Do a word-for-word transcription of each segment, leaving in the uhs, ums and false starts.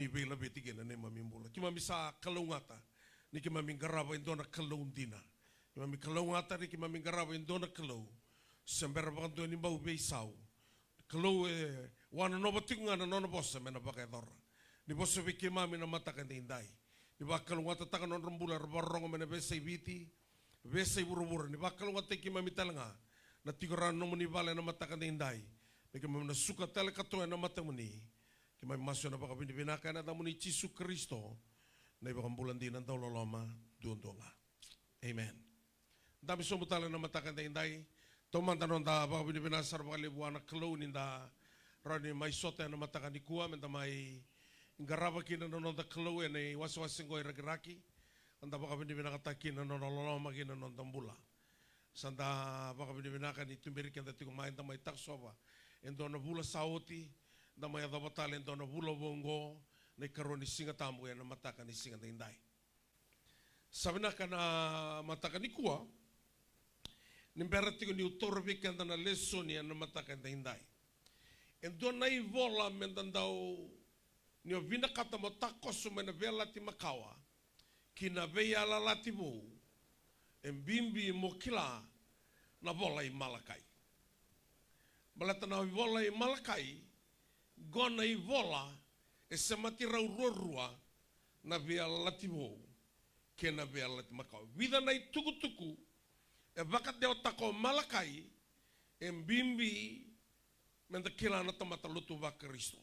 ni veilaveti kina na neimami bula. Keimami sa kalougata ni keimami qarava e dua na Kalou dina. Keimami kalougata ni keimami qarava e dua na Kalou se bera vakadua ni bau veisau. Kalou e wanonova tiko ga na nona vosa me na vakayacora. Ni vosa vei keimami na mataka edaidai. Ni vakalougatataka na nodra bula era vakarorogo mai na veiyasai Viti, veiyasai vuravura. Ni vakalougatataki keimami tale ga na tiko rawa na nomuni vale ena mataka edaidai. Me keimami na suka tale katoa ena matamuni. Keimami masu ena vakavinavinaka ena yacamuni Jisu Karisito, na iVakabula dina dauloloma duadua ga. Amen. Dabe sobu tale na mataka edaidai. Taumada noda vakavinavinaka sara vakalevu vua na Kalou ni da rawa ni mai sota ena mataka nikua, me da mai qarava kina na noda Kalou ena iwasewase oqo e Rakiraki. Da vakavinavinakataka kina na nona loloma kina na noda bula. Sa da vakavinavinaka ni tuberi keda tiko mai, da mai takosova e dua na vula sa oti, da mai yacova tale e dua na vula vou oqo, na ikarua ni Siga Tabu ena mataka ni siga edaidai. Sa vinaka na mataka nikua, ni bera tiko niu taura vei keda na lesoni ena mataka edaidai. E dua na ivola me da dau, ni o vinakata mo takoso mai na Veiyalayalati Makawa ki na Veiyalayalati Vou, e bibi mo kila na vola i Malakai. Baleta na ivola i Malakai, qo na ivola e semati rau ruarua na Veiyalayalati Vou kei na Veiyalayalati Makawa. Vica na itukutuku e vakadewataka o Malakai, e bibi me da kila na tamata lotu vaKarisito.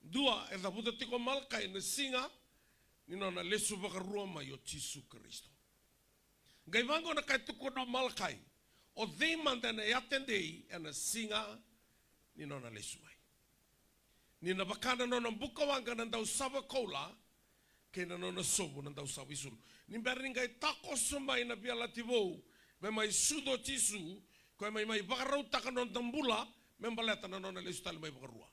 Dua, e cavuta tiko o Malakai na siga ni nona lesu vakarua mai o Jisu Karisito. Qai vaqo na ka e tukuna o Malakai: O cei mada ena yatedei ena siga ni nona lesu mai? Ni na vaka na nona bukawaqa na dausava koula, kei na nona sovu na dausava isulu. Ni bera ni qai takoso mai na Veiyalayalati Vou me mai sucu o Jisu, koya mai, mai vakarautaka na noda bula me baleta na nona lesu tale mai vakarua.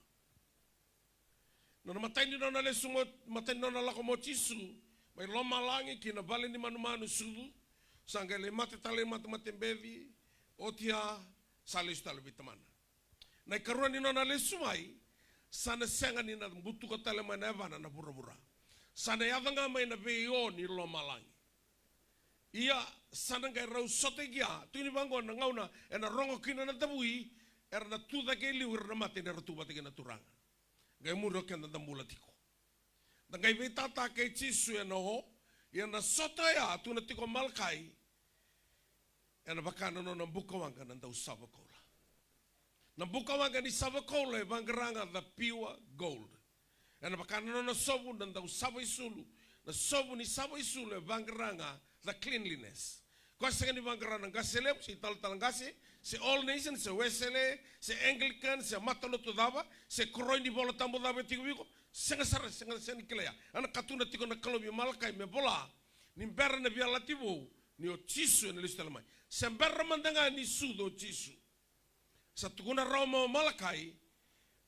Na nona matai ni nona lesu mo, matai ni nona lako mai o Jisu mai lomalagi ki na vale ni manumanu sucu, sa qai lai mate tale, mate, mate beci, oti ya sa lesu tale vei Tamana. Na ikarua ni nona lesu mai, sa na sega ni na butuka tale mai na yavana na vuravura. Sa na yaco ga mai na veio ni lomalagi. Ia, sa na qai rau sota i kea, tukuni vaqo, na gauna ena rogo kina na davui, era na tu cake e liu, era na mate ni ra tu vata kei na Turaga. Qai muri o keda da bula tiko. Da qai veitata kei Jisu ena o, ia na sota oya tukuna tiko o Malakai, ena vaka na nona bukawaqa na dausava koula. Na bukawaqa ni sava koula e vaqara ga the pure gold. Ena vaka na nona sovu na dausava isulu. Na sovu ni sava isulu e vaqara ga the cleanliness. Koya sega ni vaqara na qase levu, se italatala qase, se All Nation, se Wesele, se Anglican, se matalotu cava, se koroi ni Vola Tabu cava e tiko vei iko. Sega sara, sega, sega ni kilai ya. Ena ka tukuna tiko na Kalou vei Malakai me vola, ni bera na Veiyalayalati Vou, ni o Jisu ena lesu tale mai. Se bera mada ga ni sucu o Jisu, sa tukuna rawa mai o Malakai,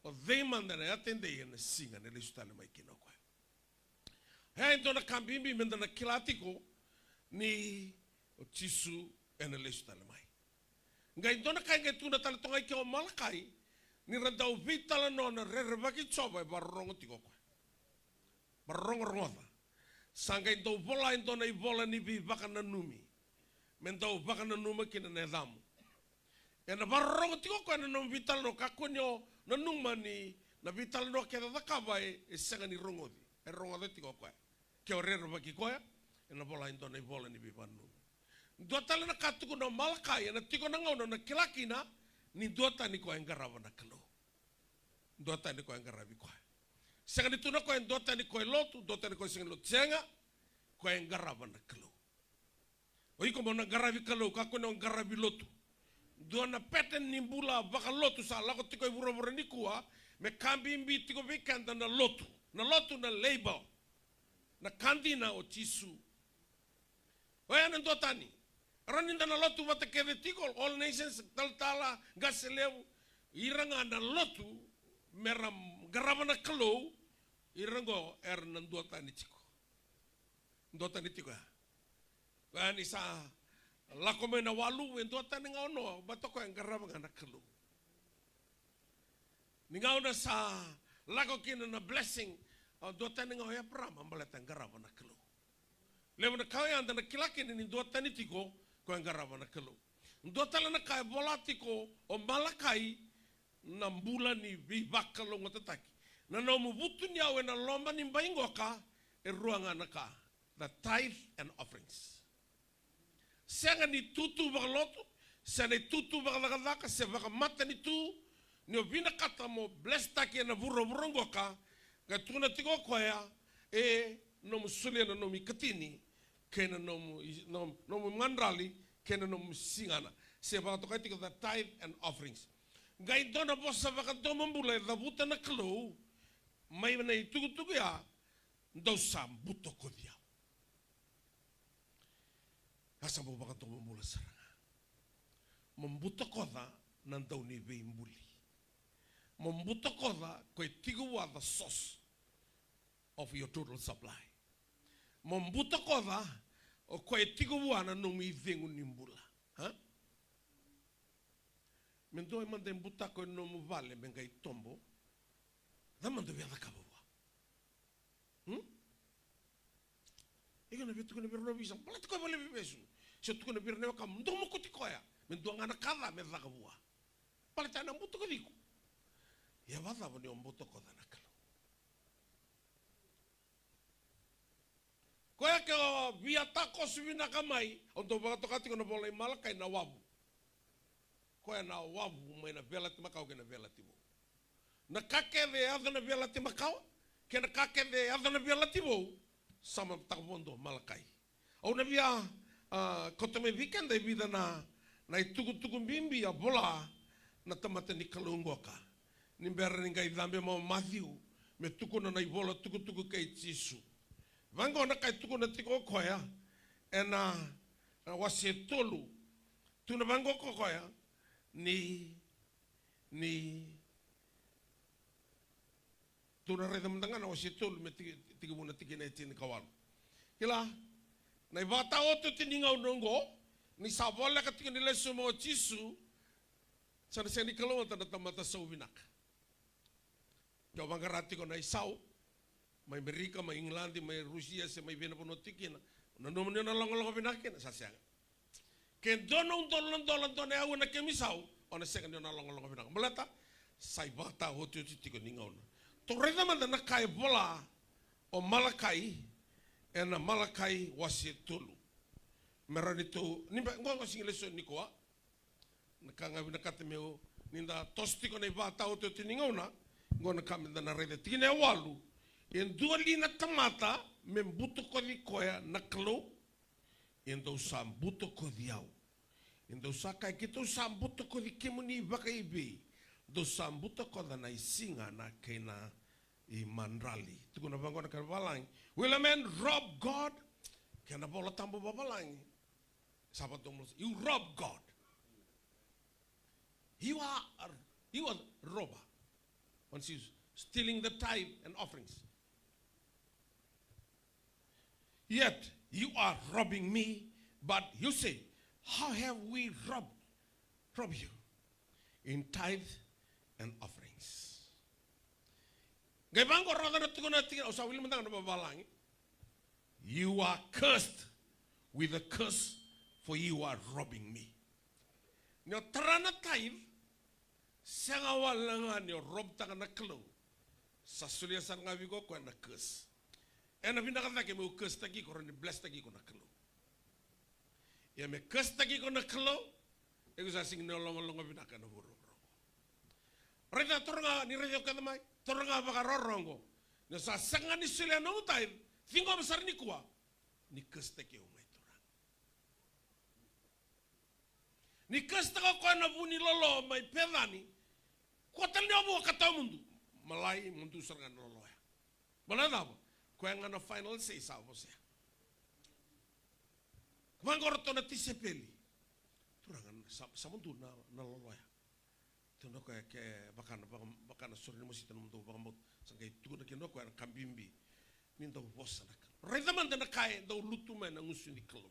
o cei mada ena yatedei ena siga ena lesu tale mai kina o koya. E dua na ka bibi me da na kila tiko ni o Jisu ena lesu tale mai. Qai dua na ka e qai tukuna tale toka i kea o Malakai, ni ra dau veitalanoa na rerevaki Jiova e vakarorogo tiko o koya. Vakarorogo, rogoca. Sa qai dau vola e dua na ivola ni veivakananumi. Me dau vakananuma kina na yacamu. Ena vakarorogo tiko o koya na nomu veitalanoa, kakua ni o nanuma ni na veitalanoa kece o cakava e, e sega ni rogoci. E rogoca tiko o koya. Ke o rerevaki koya, ena vola e dua na ivola ni veivakananumi. Dua tale na ka tukuna o Malakai, ena tiko na gauna o na kila kina ni duatani koya e qarava na Kalou. Duatani koya e qaravi koya. Sega ni tukuna koya e duatani koya e lotu, duatani koya e sega ni lotu, sega. Koya e qarava na Kalou. O iko mo na qaravi Kalou, kakua ni o qaravi lotu. Dua na pattern ni bula vakalotu sa lako tiko e vuravura nikua, me ka bibi tiko vei keda na lotu. Na lotu na label. Na ka dina o Jisu. Oya na duatani. Rawa ni da na lotu vata kece tiko, All Nations, talatala, qase levu, ira ga na lotu, me ra qarava na Kalou, ira qo era na duatani tiko. Duatani tiko ya. Koya ni sa lako mai na waluvu, e duatani ga o Noa, baleta o koya e qarava ga na Kalou. Ni gauna sa lako kina na blessing, A duatani ga o Eparama baleta e qarava na Kalou. Levu na ka oya eda na kila kina ni duatani tiko ko e qarava na Kalou. Dua tale na ka e vola tiko o Malakai, na bula ni veivakalougatataki. Na nomu vutuniyau ena loma ni bai qoka, e rua ga na ka. The tithe and offerings. Sega ni tutu vakalotu, se na itutu vakacakacaka, se vakamatanitu, ni o vinakata mo blesstaki ena vuravura qoka, qai tukuna tiko o koya, e nomu solia na nomu ikatini, kei na nomu, i-, nom-, nomu madrali, kei na nomu sigana. Se vakatokai tiko the tithe and offerings. Qai dua na vosa vakadomobula e cavuta na Kalou, mai na itukutuku ya, dou sa butakoci au. A sa bau vakadomobula sara ga. Mo butakoca na dau ni veibuli. Mo butakoca ko e tiko vua the source of your total supply. Mo butakoca o ko e tiko vua na nomu icegu ni bula. Ha? Me dua mada e butako e nomu vale me qai tobo. Cava mada via cakava vua? Hmm? Iko na via tukuna vei ira na ovisa, baleta koya vale veivesu. Se o tukuna vei ira na wekamu, dou mokuti koya. Me dua ga na ka ca me caka vua. Baleta ena butakoci iko. Ia vakacava ni o butakoca na Kalou? Koya ke o via takoso vinaka mai, au dau vakatoka tiko na vola i Malakai na wavu. Koya na wavu mai na Veiyalayalati Makawa kei na Veiyalayalati Vou. Na ka kece e yaco na Veiyalayalati Makawa kei na ka kece e yaco na Veiyalayalati Vou, sa mataka vodo Malakai. Au na via, a, kauta mai vei keda e vica na, na itukutuku bibi a vola na tamata ni Kalou qoka. Ni bera ni qai cabe mai o Maciu me tukuna na ivola tukutuku kei Jisu. Vaqo na ka e tukuna tiko o koya ena, na wase tolu. Tukuna vaqo ko koya ni, ni, tou na raica mada ga na wase tolu me tiki, tekivu na tikina e tinikawalu. Kila, na ivakataotioti ni gauna oqo, ni sa voleka tiko ni lesu mai o Jisu, sa na sega ni kalougata na tamata sau vinaka. Ke o vaqara tiko na isau, mai Merika, mai Igiladi, mai Rusia, se mai vei na vanua tiko kina, o nanuma ni o na logaloga vinaka kina, sa sega. Ke dua na udolu na dola dua na aua na kemu isau, o na sega ni o na logaloga vinaka. Baleta, sa ivakataotioti tiko ni gauna. Tou raica mada na ka e vola o Malakai, ena Malakai wase tolu. Me rawa ni tou, ni ba, qo, qo sigi lesoni nikua. Na ka ga vinakata meu, ni da toso tiko na ivakataotioti ni gauna, qo na ka me da na raica. Tikina e walu, e dua li na tamata me butakoci koya na Kalou? E dou sa butakoci au. E dou sa kaya, keitou sa butakoci kemuni vakaivei? Dou sa butakoca na isigana kei na imadrali. Tukuna vaqo na ka vavalagi. Will a man rob God? Kei na Vola Tabu vavalagi. Sa vakadomobula, you rob God. You are a, you are a robber. Once you stealing the tithe and offerings. Yet you are robbing me, but you say, how have we robbed, robbed you in tithe and offerings? Qai vaqo, rogoca na tukuna tiko, au sa wili mada ga na vavalagi. You are cursed with a curse, for you are robbing me. Ni o tara na tithe, sega wale ga ni o robtaka na Kalou. Sa solia sara ga vei iko o koya na curse. Ena vinaka cake meu cursetaki iko, rawa ni blesstaki iko na Kalou. Ia me cursetaki iko na Kalou, iko sa sega ni logaloga vinaka ena vuravura oqo. Raica, toro ga, ni raica o keda mai, toro ga vakarorogo. Ni o sa sega ni solia nomu tithe, ciqoma sara nikua, ni cursetaki au mai Turaga. Ni cursetaka o koya na vu ni lolo mai Pecani, kua tale ni o vu ka tawa mudu. Malai, mudu sara ga na lolo ya. Baleta na cava? Koya ga na final say sa vosa ya. Vaqo o ratou na tisaipeli. Turaga, sa, sa mudu na, na lolo ya. Tukuna o koya, ke vaka na, vaka, vaka na sore ni mosita nomudou vakabauta. Sa qai tukuna kina o koya na ka bibi. Ni dau vosa na Kalou. Raica mada na ka e dau lutu mai na gusu ni Kalou.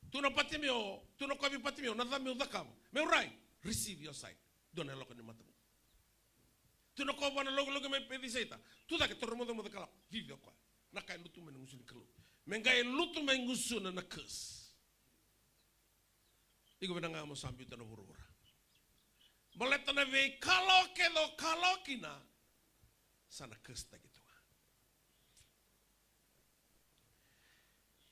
Tukuna o Patimeo, tukuna o koya vei Patimeo, na cava meu cakava? Meu rai, receive your sight. Dua na yaloka ni matavuku. Tu na kova na lokiloki mai Pecisaita. Tu cake, taura mocemoce ka lako. Cici o koya. Na ka e lutu mai na gusu ni Kalou. Me qai lutu mai gusuna na curse. Iko vinaka ga mo sa biuta na vuravura. Baleta na veikalawa kece o kalawa kina, sa na curse-taki tu ga.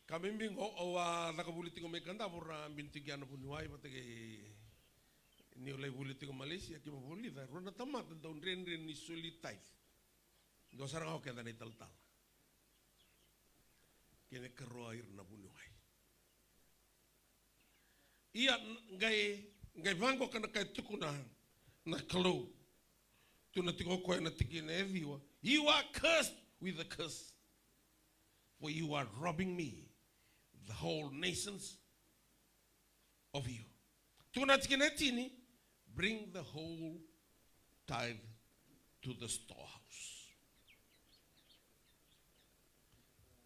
Ka bibi qo, au a caka vuli tiko mai Kadavu, ra bini tiko ya na vuniwai vata kei, niu lai vuli tiko Malaysia, keimami vulica, rua na tamata dau dredre ni soli tithe. Dua sara ga o keda na italatala kei na ikarua ira na vuniwai. Ia, n-, qai, qai vaqo ka na ka e tukuna na Kalou. Tu na tiko o koya na tikina e ciwa. "You are cursed with a curse, for you are robbing me, the whole nations of you." Tukuna na tikina e tini, "Bring the whole tithe to the storehouse."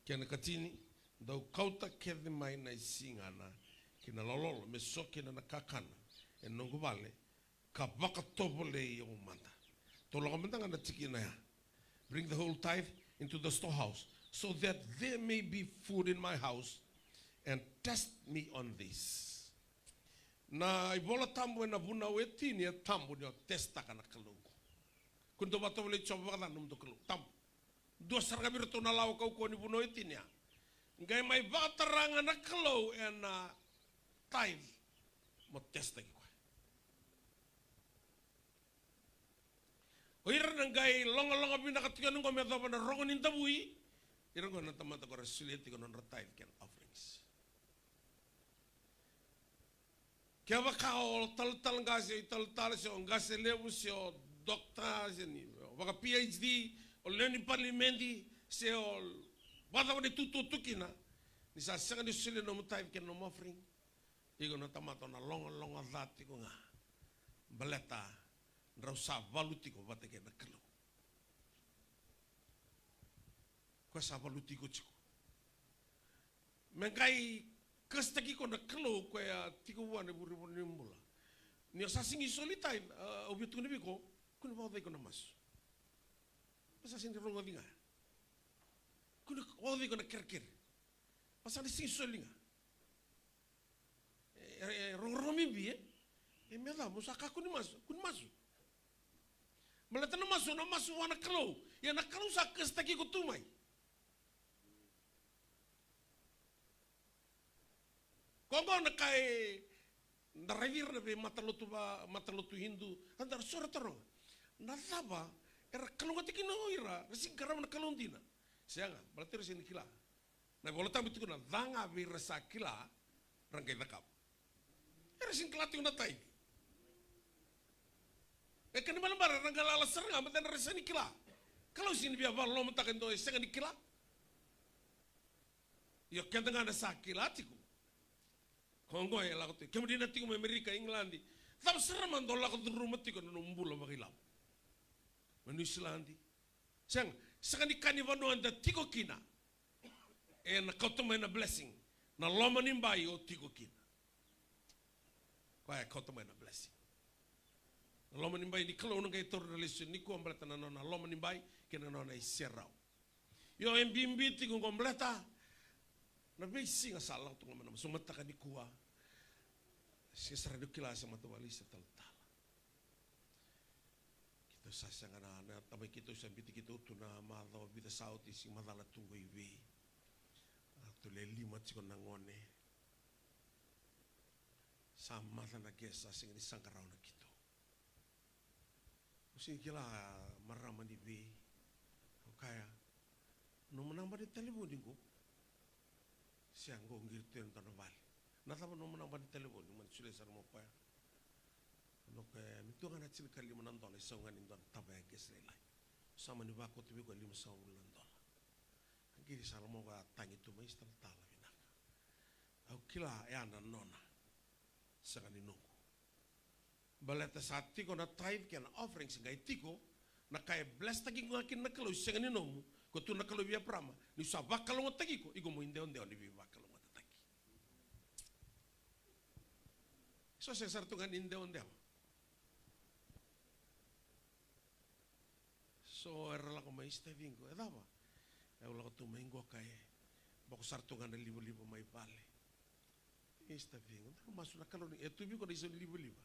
Kena katini, "Dou kauta kece mai na isigana kei na lololo me so kina na kakana e noqu vale, ka vakatovolei au mada." Tou lako mada ga na tikina ya. "Bring the whole tithe into the storehouse, so that there may be food in my house, and test me on this." Na iVola Tabu ena vunau e tini e tabu ni o testaka na Kalou. Ko ni dou vakatovolei Jiova vakacava na nomudou Kalou? Tabu. Dua sara ga vei iratou na lawa kaukauwa ni vunau e tini ya. Qai mai vakatara ga na Kalou ena tithe, mo testaki koya. O ira na qai logaloga vinaka tiko yani qo me yacova na rogo ni davui, ira qo na tamata ko ra solia tiko na nodra tithe kei na offerings. Kevaka o talatala qase, o italatala se o qase levu se o dokta se ni vaka P H D, o lewe ni palimedi se o vakacava na itutu tu kina, ni sa sega ni solia nomu tithe kei na nomu offering, iko na tamata o na logaloga ca tiko ga. Baleta drau sa valu tiko vata kei na Kalou. Koya sa valuti iko tiko. Me qai curse-taki iko na Kalou, koya tiko vua na ivurevure ni bula. Ni o sa sega ni soli tithe, a, au via tukuna vei iko, kua ni vakauca iko na masu. Sa sega ni rogoci ga. Kua ni vakauca iko na kerekere. Sa sega ni soli ga. E, e, e rogorogo bibi, e? E me cava, mo sa kakua ni masu, kua ni masu. Baleta na masu, na masu vua na Kalou. Ia na Kalou sa curse-taki iko tu mai. Ko qo na ka eda raici ira na veimatalotu va, matalotu Hindu, a da ra sora taroga. Na cava era kalougata kina o ira, ra sega ni qarava na Kalou dina? Sega, baleta era sega ni kila. Na iVola Tabu e tukuna, ca ga vei ira sa kila, ra qai cakava. Era sega ni kila tiko na tithe. E kena ibalebale era qai lala sara ga, baleta era sega ni kila. Kalou sega ni via vakalolomataka e dua e sega ni kila. Io, keda ga na sa kila tiko. Ko qo e lako tiko. Kemuni na tiko mai Amerika, Igiladi. Cava sara mada o lako curuma tiko na nomu bula vakailavo? Mai Niusiladi. Sega, sega ni ka ni vanua eda tiko kina ena kauta mai na blessing. Na loma ni bai o tiko kina. Koya e kauta mai na blessing. Na loma ni bai ni Kalou na qai taura na lesoni nikua baleta na nona loma ni bai kei na nona iserau. Io, e bibi tiko qo baleta na veisiga sa lako tu ga mai na masu, mataka nikua. Siga sara niu kila se matavali se talatala. Keitou sa sega na, na tamai keitou sa biuti keitou tu na macawa vica sa oti, sega ni macala tu qo i vei. A, tou le lima tiko na gone. Sa maca na kesa, sega ni saqa rawa na keitou. Au sega ni kila marama ni vei. Au kaya, nomu naba ni talevoni qo? Se qo qiri tu e dua na vale. Na cava nomu naba ni talevoni? Mani solia sara mai o koya. Au kaya, me tu ga na tinikalima na dola, e sau ga ni dua na tavaya kesi lailai. Sa mani vakauta vei koya limasagavulu na dola. A qiri sara mai o koya, a tagi tu mai, se talatala vinaka. Au kila ya na nona. Sega ni noqu. Baleta sa tiko na tithe kei na offerings, qai tiko na ka e blesstaki iko ga kina na Kalou, sega ni nomu. Ko tu na Kalou vei Eparama, niu sa vakalougatataki iko, iko mo idewadewa ni veivakalougatataki. So sega sara tu ga ni idewadewa. So era lako mai, "Isi taciqu, e cava?" "Au lako tu mai qo ka e boko sara tu ga na livaliva mai vale." "Isi taciqu, daru masu na Kalou ni, e tu vei iko na isau ni livaliva."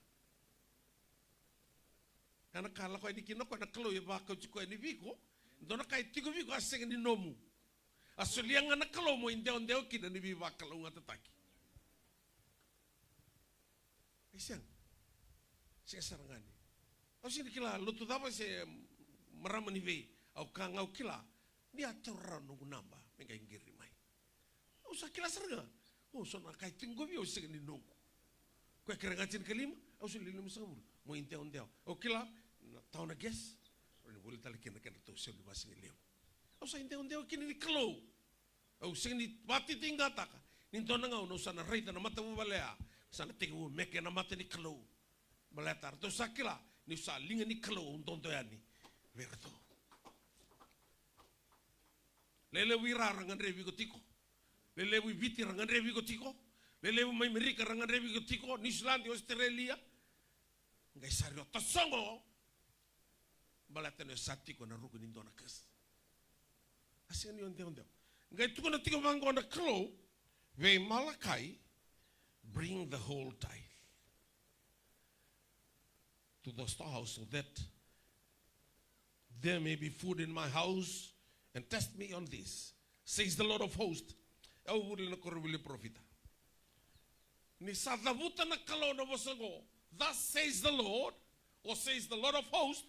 Ena ka lako yani kina o koya, na Kalou e vakauti koya yani vei iko. Dua na ka e tiko vei iko a sega ni nomu. A solia ga na Kalou mo idewadewa kina ni veivakalougatataki. E sega. Sega sara ga ni. Au sega ni kila lotu cava se marama ni vei. Au ka ga au kila ni a taura rawa noqu naba me qai qiri mai. Au sa kila sara ga. O, so na ka e tiko vei au sega ni noqu. Koya kere ga tinikalima, au soli limasagavulu. Mo idewadewa. Au kila na tawa na qese. Rawa ni voli tale kina na kedratou soli vakasigalevu. Au sa idewadewa kina ni Kalou. Au sega ni vakatitiqataka ni dua na gauna au sa na raica na matavuvale ya, sa na tekivu meke na mata ni Kalou. Baleta ratou sa kila niu sa liga ni Kalou, au dodo yani vei ratou. Lelevu i ra ra gadrevi iko tiko. Lelevu i Viti ra gadrevi iko tiko. Lelevu mai Merika ra gadrevi iko tiko. Niusiladi, Ositerelia. Qai sari o tasogo. Baleta ni o sa tiko ena ruku ni dua na kasi. A sega ni o dewadewa. Qai tukuna tiko vaqo na Kalou vei Malakai, "Bring the whole tithe to the storehouse, so that there may be food in my house, and test me on this, says the Lord of hosts." Au vuli na koronivuli parofita. Ni sa cavuta na Kalou na vosa oqo, "Thus says the Lord," or "says the Lord of hosts,"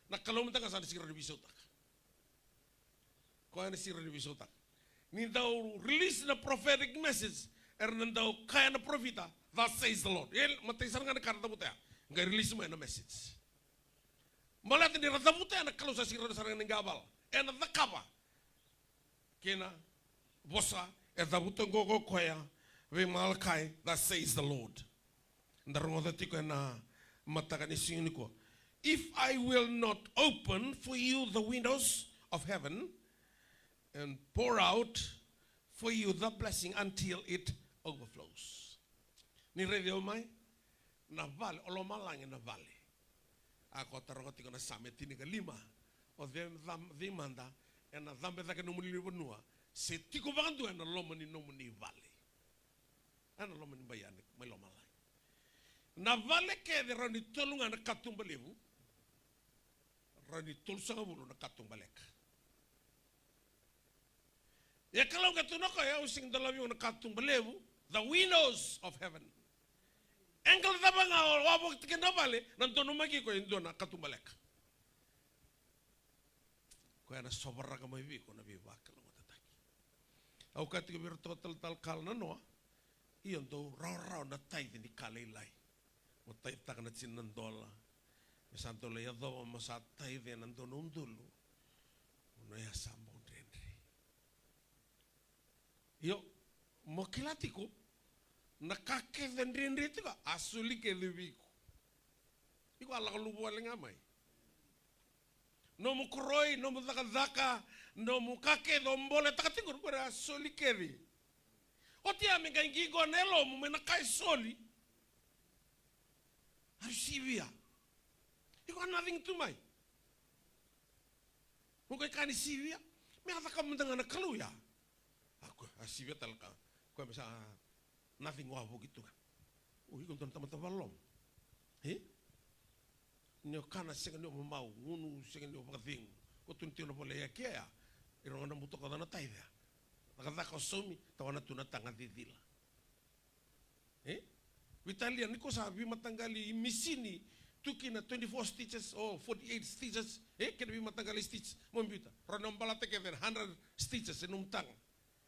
na Kalou mada ga sa na sega ni veisautaka. Koya na sega ni veisautaka. Ni dau release na prophetic message, era na dau kaya na parofita, "Thus says the Lord." E matai sara ga na ka ra cavuta ya. Qai release mai na message. Baleta ni ra cavuta ya, na Kalou sa sega ni rawa sara ga ni qavala. Ena cakava kei na vosa e cavuta oqo ko koya vei Malakai, "Thus says the Lord." Da rogoca tiko ena mataka ni siga nikua. "If I will not open for you the windows of heaven and pour out for you the blessing until it overflows." Ni raici au mai, na vale, o lomalagi na vale. A ko taroga tiko na Same tinikalima. O cei, cam-, cei mada ena cabe cake nomuni vanua se tiko vakadua ena loma ni nomuni vale? Ena loma ni bai yani mai lomalagi. Na vale kece rawa ni tolu ga na katuba levu, rawa ni tolusagavulu na katuba leka. Ia Kalou qai tukuna o koya, "Au sega ni dolavi iko na katuba levu, the windows of heaven." Angle cava ga o wavoki tiko na vale, na donumaki iko e dua na katuba leka. Koya na sovaraka mai vei iko na veivakalougatataki. Au kaya tiko vei iratou talatala kala na noa, io, dou rawarawa na tithe ni ka lailai. Mo tithe-taka na tini na dola. Me sa dou lai yacova mo sa tithe ena dua na udolu, o na ya sa bau dredre. Io, mo kila tiko, na ka kece dredre tiko a soli kece vei iko. Iko a lako luvu wale ga mai. Nomu koroi, nomu cakacaka, nomu ka kece o boletaka tiko, qori a soli kece. Oti ya me qai qiqo na yalomu mai na ka e soli. A sivia. Iko a nothing tu mai. Mo qai ka ni sivia. Me a caka mada ga na Kalou ya. A koya, a sivia tale ka. Koya me sa nothing wavoki tu ga. O iko dua na tamata valom. E? Ni o kana sega ni o mamau, gunu sega ni o vakacegu. Ko tu ni tiko na vale ya kea ya. Iro ga na butoka na tithe ya. Cakacaka o saumi, tawana tu na taga cicila. E? Veitalia, ni ko sa veimataqali misini, tu kina twenty-four stitches or forty-eight stitches, e? Kena veimataqali stitch, mo biuta. Rawa ni o balata kece na hundred stitches e nomu taga.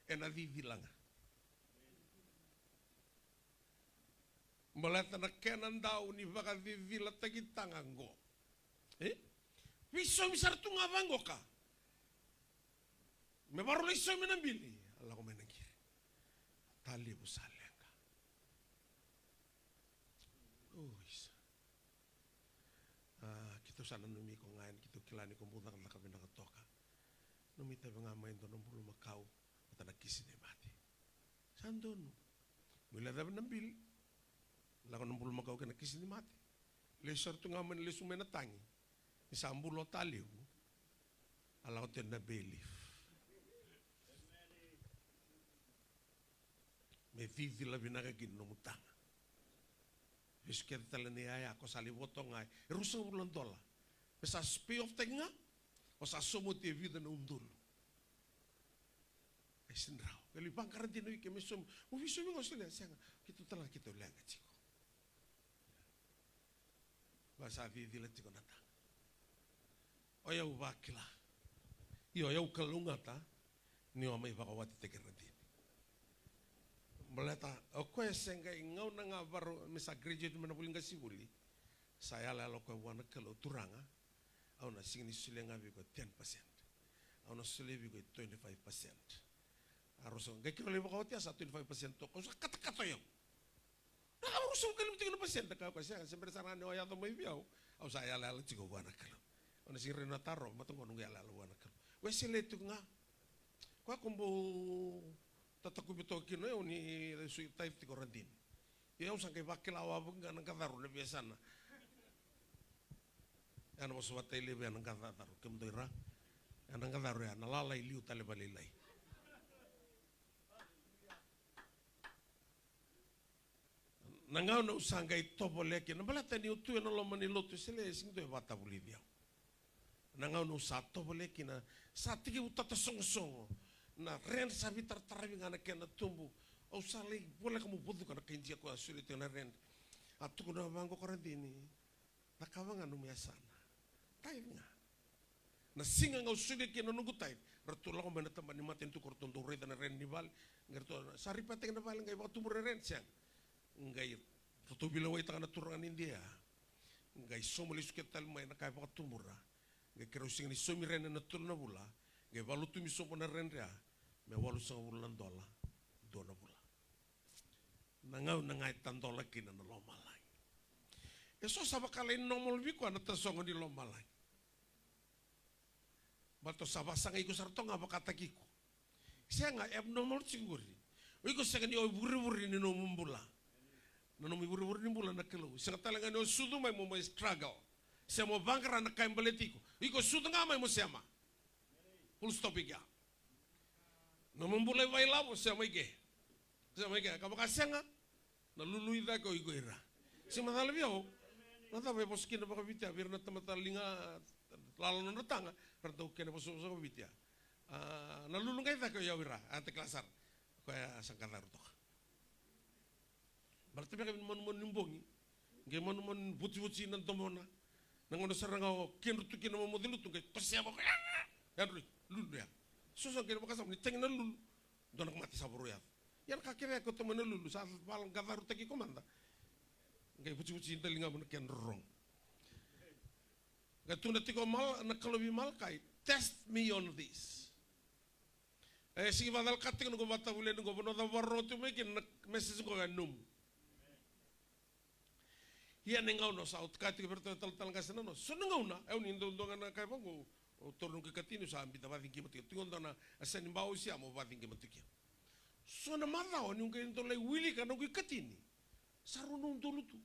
Ena cicila ga. Baleta na kena dau ni vakacicilataki taga qo. E? Veisaumi sara tu ga vaqo ka. Me varau lai saumi na bili, a lako mai na qiri. Talevu sa leqa. O, isa. A, keitou sa nanumi iko ga yani, keitou kila ni ko bau cakacaka vinaka toka. Nomu itavi ga mai dua na bulumakau vata na kisi ni mate. Sa donu. Mo lai cavi na bili. Lako na bulumakau kei na kisi ni mate. Lesu sara tu ga mai, lesu mai na tagi. Ni sa bulu o Talevu. A lako tu na bailiff. Me cicila vinaka kina nomu taga. Vesu kece tale ni yaya ko sa lai voto ga e ruasagavulu na dola. Me sa pay off taki ga. O sa sauma oti e vica na udolu. E sega ni rawa. Ke lai vaqara dina o iko me saumi. Mo veisaumi ga o solia, sega. Keitou tale ga keitou leqa tiko. Vaka sa cicila tiko na taga. O yau vakila. Io, o yau kalougata ni o mai vakawatitaki Radini. Baleta o koya se qai gauna ga varo me sa graduate mai na vuli qasenivuli. Sa yalayala o koya vua na Kalou, Turaga, au na sega ni solia ga vei iko e ten percent. Au na solia vei iko e twenty-five percent. A rosa qai kiro lai vakawati a sa twenty-five percent toka, au sa katakata o yau. Na ka ruasagavulu ka lima tiko na pasede, kaya o koya, sega, se bera sara ga ni o yaco mai vei au, au sa yalayala tiko vua na Kalou. Au na sega ni raica na taro, mata qo noqu yalayala vua na Kalou. Wesele tiko ga. Koya ko bau tatakuvi toka kina o yau ni sui tithe tiko Radini. Ia au sa qai vakila wavoki ga na qacaru na veiyasana. Ya na vosa vata i levu ya na qacaru, kemudou ira. Ya na qacaru ya, na lala i liu tale vakalailai. Na gauna au sa qai tovolea kina, baleta niu tu ena loma ni lotu, e sega ni dua e vakatavulici au. Na gauna au sa tovolea kina, sa tekivu tatasogosogo. Na rent sa veitarataravi ga na kena tubu. Au sa lai voleka meu vacuka na kai dia ko a solia tiko na rent. A tukuna vaqo ko Radini, cakava ga nomu yasana. Tithe ga. Na siga ga au solia kina na noqu tithe, ratou lako mai na taba ni matanitu ko ratou dau raica na rent ni vale. Qai ratou sa repair-taki na vale, qai vakatubura na rent, sega. Qai ratou veilewaitaka na turaga ni Idia. Qai sauma lesu kece tale mai na ka e vakatubura. Qai keirau sega ni saumi rent ena tolu na vula. Qai vakalutumi sobu na rent ya me walusagavulu na dola dua na vula. Na gauna ga e tadola kina na lomalagi. E so sa vaka lai normal vei koya na tasogo ni lomalagi. Baleta o sa vakasagai iko sara toka ga vakataki iko. Sega, abnormal tiko qori. O iko sega ni o ivurevure ni nomu bula. Na nomu ivurevure ni bula na Kalou. Sega tale ga ni o sucu mai mo mai struggle. Se mo vaqara na ka e baleti iko. O iko sucu ga mai mo sema. Full stop i kea. Nomu bula i Vailavo, sema i ke. Sema i ke, ka vaka sega. Na lulu i cake o iko ira. Se macala vei au. Na cava e vosa kina vakaviti ya vei ira na tamata liga lala nodra taga, ra dau kena vosavosa vakaviti ya. A, na lulu ga i cake o yau ira, a te kila sara. Koya sa qacaru toka. Baleta beka ni manumanu ni bogi. Qai manumanu ni vucivuci na domona. Na gauna sara ga o kedra tu kina momoce lutu qai tosea vaka. Yadroi, lulu ya. So sa qai na vakasama ni tagi na lulu. Dua na ka mate sa voro yaco. Ia na ka kece ya ko tomana lulu sa vala qacarutaki iko mada. Qai vucivuci daliga mo na kena rorogo. Qai tukuna tiko Mal-, na Kalou vei Malakai, "Test me on this." E sigi vakacalaka tiko noqu vakatavulica noqu vanua cava vakarorogo tiko mai kina na message qo e nomu. Ia na gauna au sa, au kaya tiko vei iratou na talatala qase na nona. So na gauna, au ni duadua ga na ka e vaqo, au taura noqu ikatini, au sa biuta vakaciqima tiko. Tiko dua na yasa ni bau au sa mo vakaciqima tiko kina. So na macawa niu qai dau lai wilika noqu ikatini. Sa rua na udolu tu.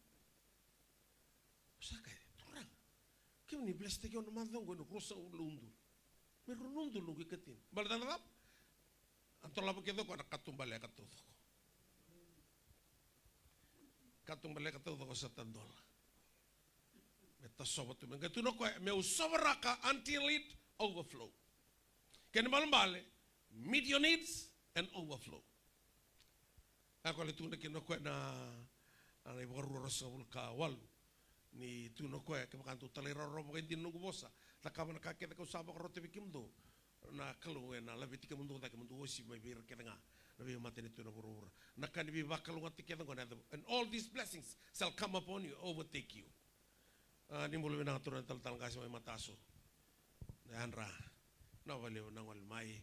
Au sa kaya, Turaga, kemuni blesstaki au na macawa oqo ena ruasagavulu na udolu. Me rua na udolu noqu ikatini. Baleta na cava? A dolava kece o koya na katubale ka taucoko. Katubale ka taucoko sa tadola. Me tasova tu, me qai tukuna o koya, meu sovaraka until it overflow. Kena ibalebale, meet your needs and overflow. A koya lai tukuna kina o koya na, na iVakarua ruasagavulu ka walu. Ni tukuna o koya, kevaka dou talairawarawa vakaidina na noqu vosa, cakava na ka kece kau sa vakarota vei kemudou, na Kalou ena laveti kemudou cake mo dou uasivi mai vei ira kece ga na veimatanitu ena vuravura. Na ka ni veivakalougatataki kece oqo na yaco, and all these blessings shall come upon you, overtake you. A, ni bula vinaka turaga na talatala qase mai Mataso. Na yadra. Na vakalevu na gole mai.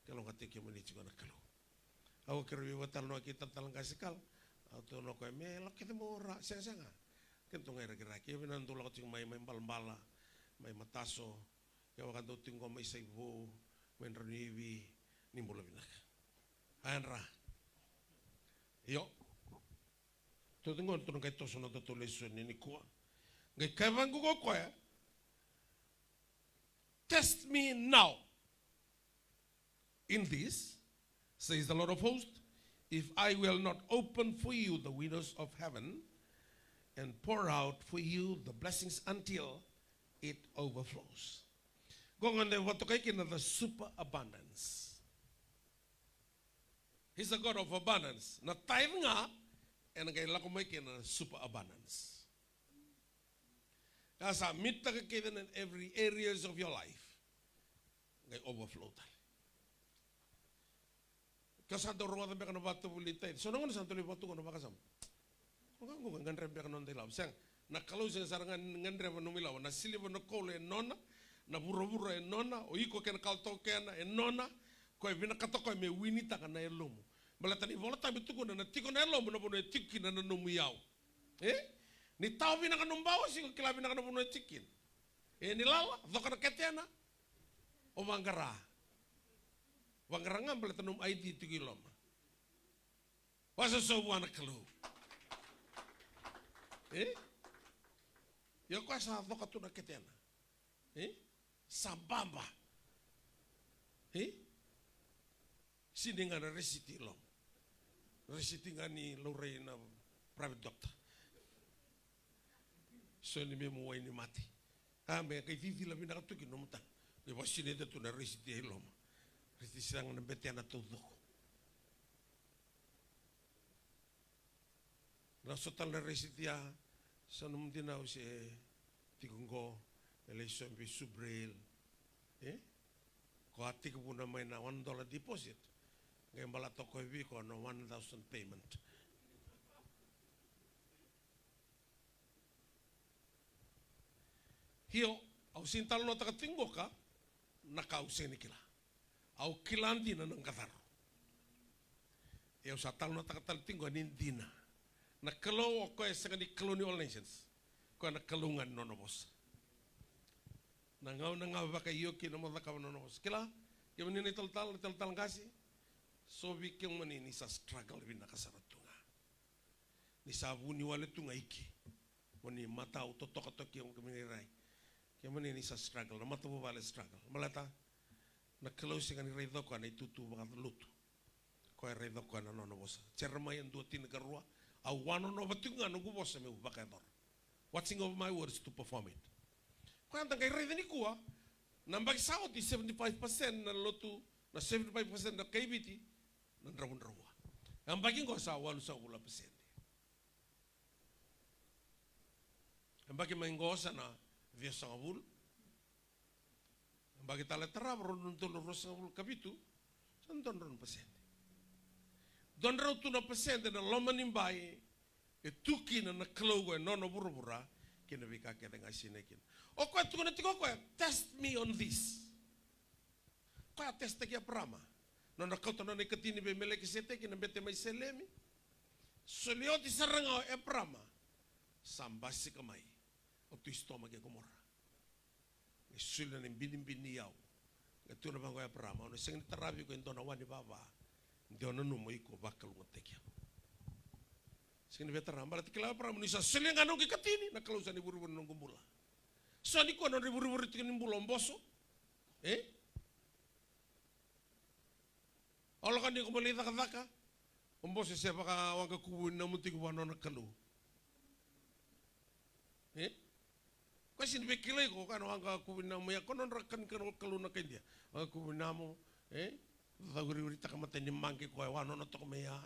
Kalougata kemuni tiko na Kalou. Au keirau veivatalanoa kei talatala qase Kal. Au tukuna o koya me lako kece mo ra, sega, sega. Kedatou ga i Rakiraki. Ia vinaka dou lako tiko mai, mai Balabala, mai Mataso. Kevaka dou tiko qo mai Saivou, mai Dranivi, ni bula vinaka. A yadra. Io. Tou tiko qo, tou na qai toso na nodatou lesoni nikua. Qai kaya vaqo ko koya. Test me now in this, says the Lord of hosts, if I will not open for you the windows of heaven and pour out for you the blessings until it overflows. Qo ga e vakatokai kina the superabundance. He's a God of abundance. Na tithe ga, ena qai lako mai kina na superabundance. Ka sa meet-taka kece na every areas of your life. Qai overflow tale. Ka sa dau rogoca beka na vakatavuli tithe. So na gauna sa dau lai vakatuka na vakasama. Koya ga qo e gadreva beka na noda ilavo. Sega, na Kalou sega sara ga ni gadreva nomu ilavo. Na siliva, na koula e nona, na vuravura e nona, o iko kei na ka o toka kina e nona. Koya e vinakata koya me winitaka na yalomu. Baleta na iVolatabu e tukuna, na tiko na yalomu na vanua e tiko kina na nomu iyau. E? Ni tawa vinaka nomu baosi, iko kila vinaka na vanua e tiko kina. E, ni lala, coka na ketena, o vaqara. Vaqara ga baleta nomu ID tiko i loma. Vakasoso vua na Kalou. E? Ia o koya sa coka tu na ketena. E? Sa baba. E? Sega ni ga na resiti i loma. Resiti ga ni laurai na private doctor. So ni memu wai ni mate. A, me qai cicila vinaka tu ki nomu tana. Qai vakasinaita tu na resiti i loma. Resiti sega na betena taucoko. Na so tale na resiti ya, sa nomu dinau se tiko qo, me lai sobe i Subrail. E? Ko a tekivuna mai na one dollar deposit. Qai balata o koya vei iko na one thousand payment. Io, au sega ni talanoataka tiko qoka na ka au sega ni kila. Au kila dina na qacaro. Ia au sa talanoataka tale tiko ni dina. Na Kalou o koya e sega ni Kalou ni All Nations. Koya na Kalou ga ni nona vosa. Na gauna ga vakaio kina mo cakava na nona vosa. Kila, kemuni na italatala, na italatala qase. So vei kemuni ni sa struggle vinaka sara tu ga. Ni sa vuniwale tu ga i ke. Mo ni matau totoka toka kemuni rai. Kemuni ni sa struggle, na matavuvale struggle. Baleta na Kalou sega ni raica o koya na itutu vakalotu. Koya e raica o koya na nona vosa. Jeremaia dua tinikarua, au a nonova tiko ga noqu vosa meu vakayacora. Watching over my words to perform it. Koya da qai raica nikua, na yabaki sa oti seventy-five percent na lotu, na seventy-five percent na kai Viti, na dravudravua. Yabaki qo sa walusagavulu na pasede. Yabaki mai qo sa na ciwasagavulu. Yabaki tale tarava rua na udolu ruasagavulu ka vitu, sa dua na drau na pasede. Dua na drau tu na pasede na loma ni bai e tu kina na Kalou qo e nona vuravura kei na veika kece ga e sinai kina. O koya tukuna tiko o koya, test me on this. Koya a testaki Eparama. Nona kauta nona ikatini vei Melekiseteki na bete mai Selemi. Soli oti sara ga o Eparama, sa basika mai o Tui Sotoma kei Komora. E soli na ibinibini ni yau. Qai tukuna vaqo o Eparama, au na sega ni taravi iko e dua na wa ni vava. De o nanuma iko vakalougatataki au. Sega ni via tara, baleta kila o Eparama ni sa solia ga noqu ikatini, na Kalou sa na ivurevure ni noqu bula. So nikua nodra ivurevure tiko ni bula o boso. E? O lako ni ko mo lai cakacaka. O boso se vaka waqa kuvu ni namu tiko vua nona Kalou. E? Koya sega ni via kilai iko, koya na waqa kuvu ni namu ya, ko nodra kani Kalou na kai Idia. Waqa kuvu ni namu, e? Caucau iriritaka matai ni maqe koya, wa nona toka mai ya.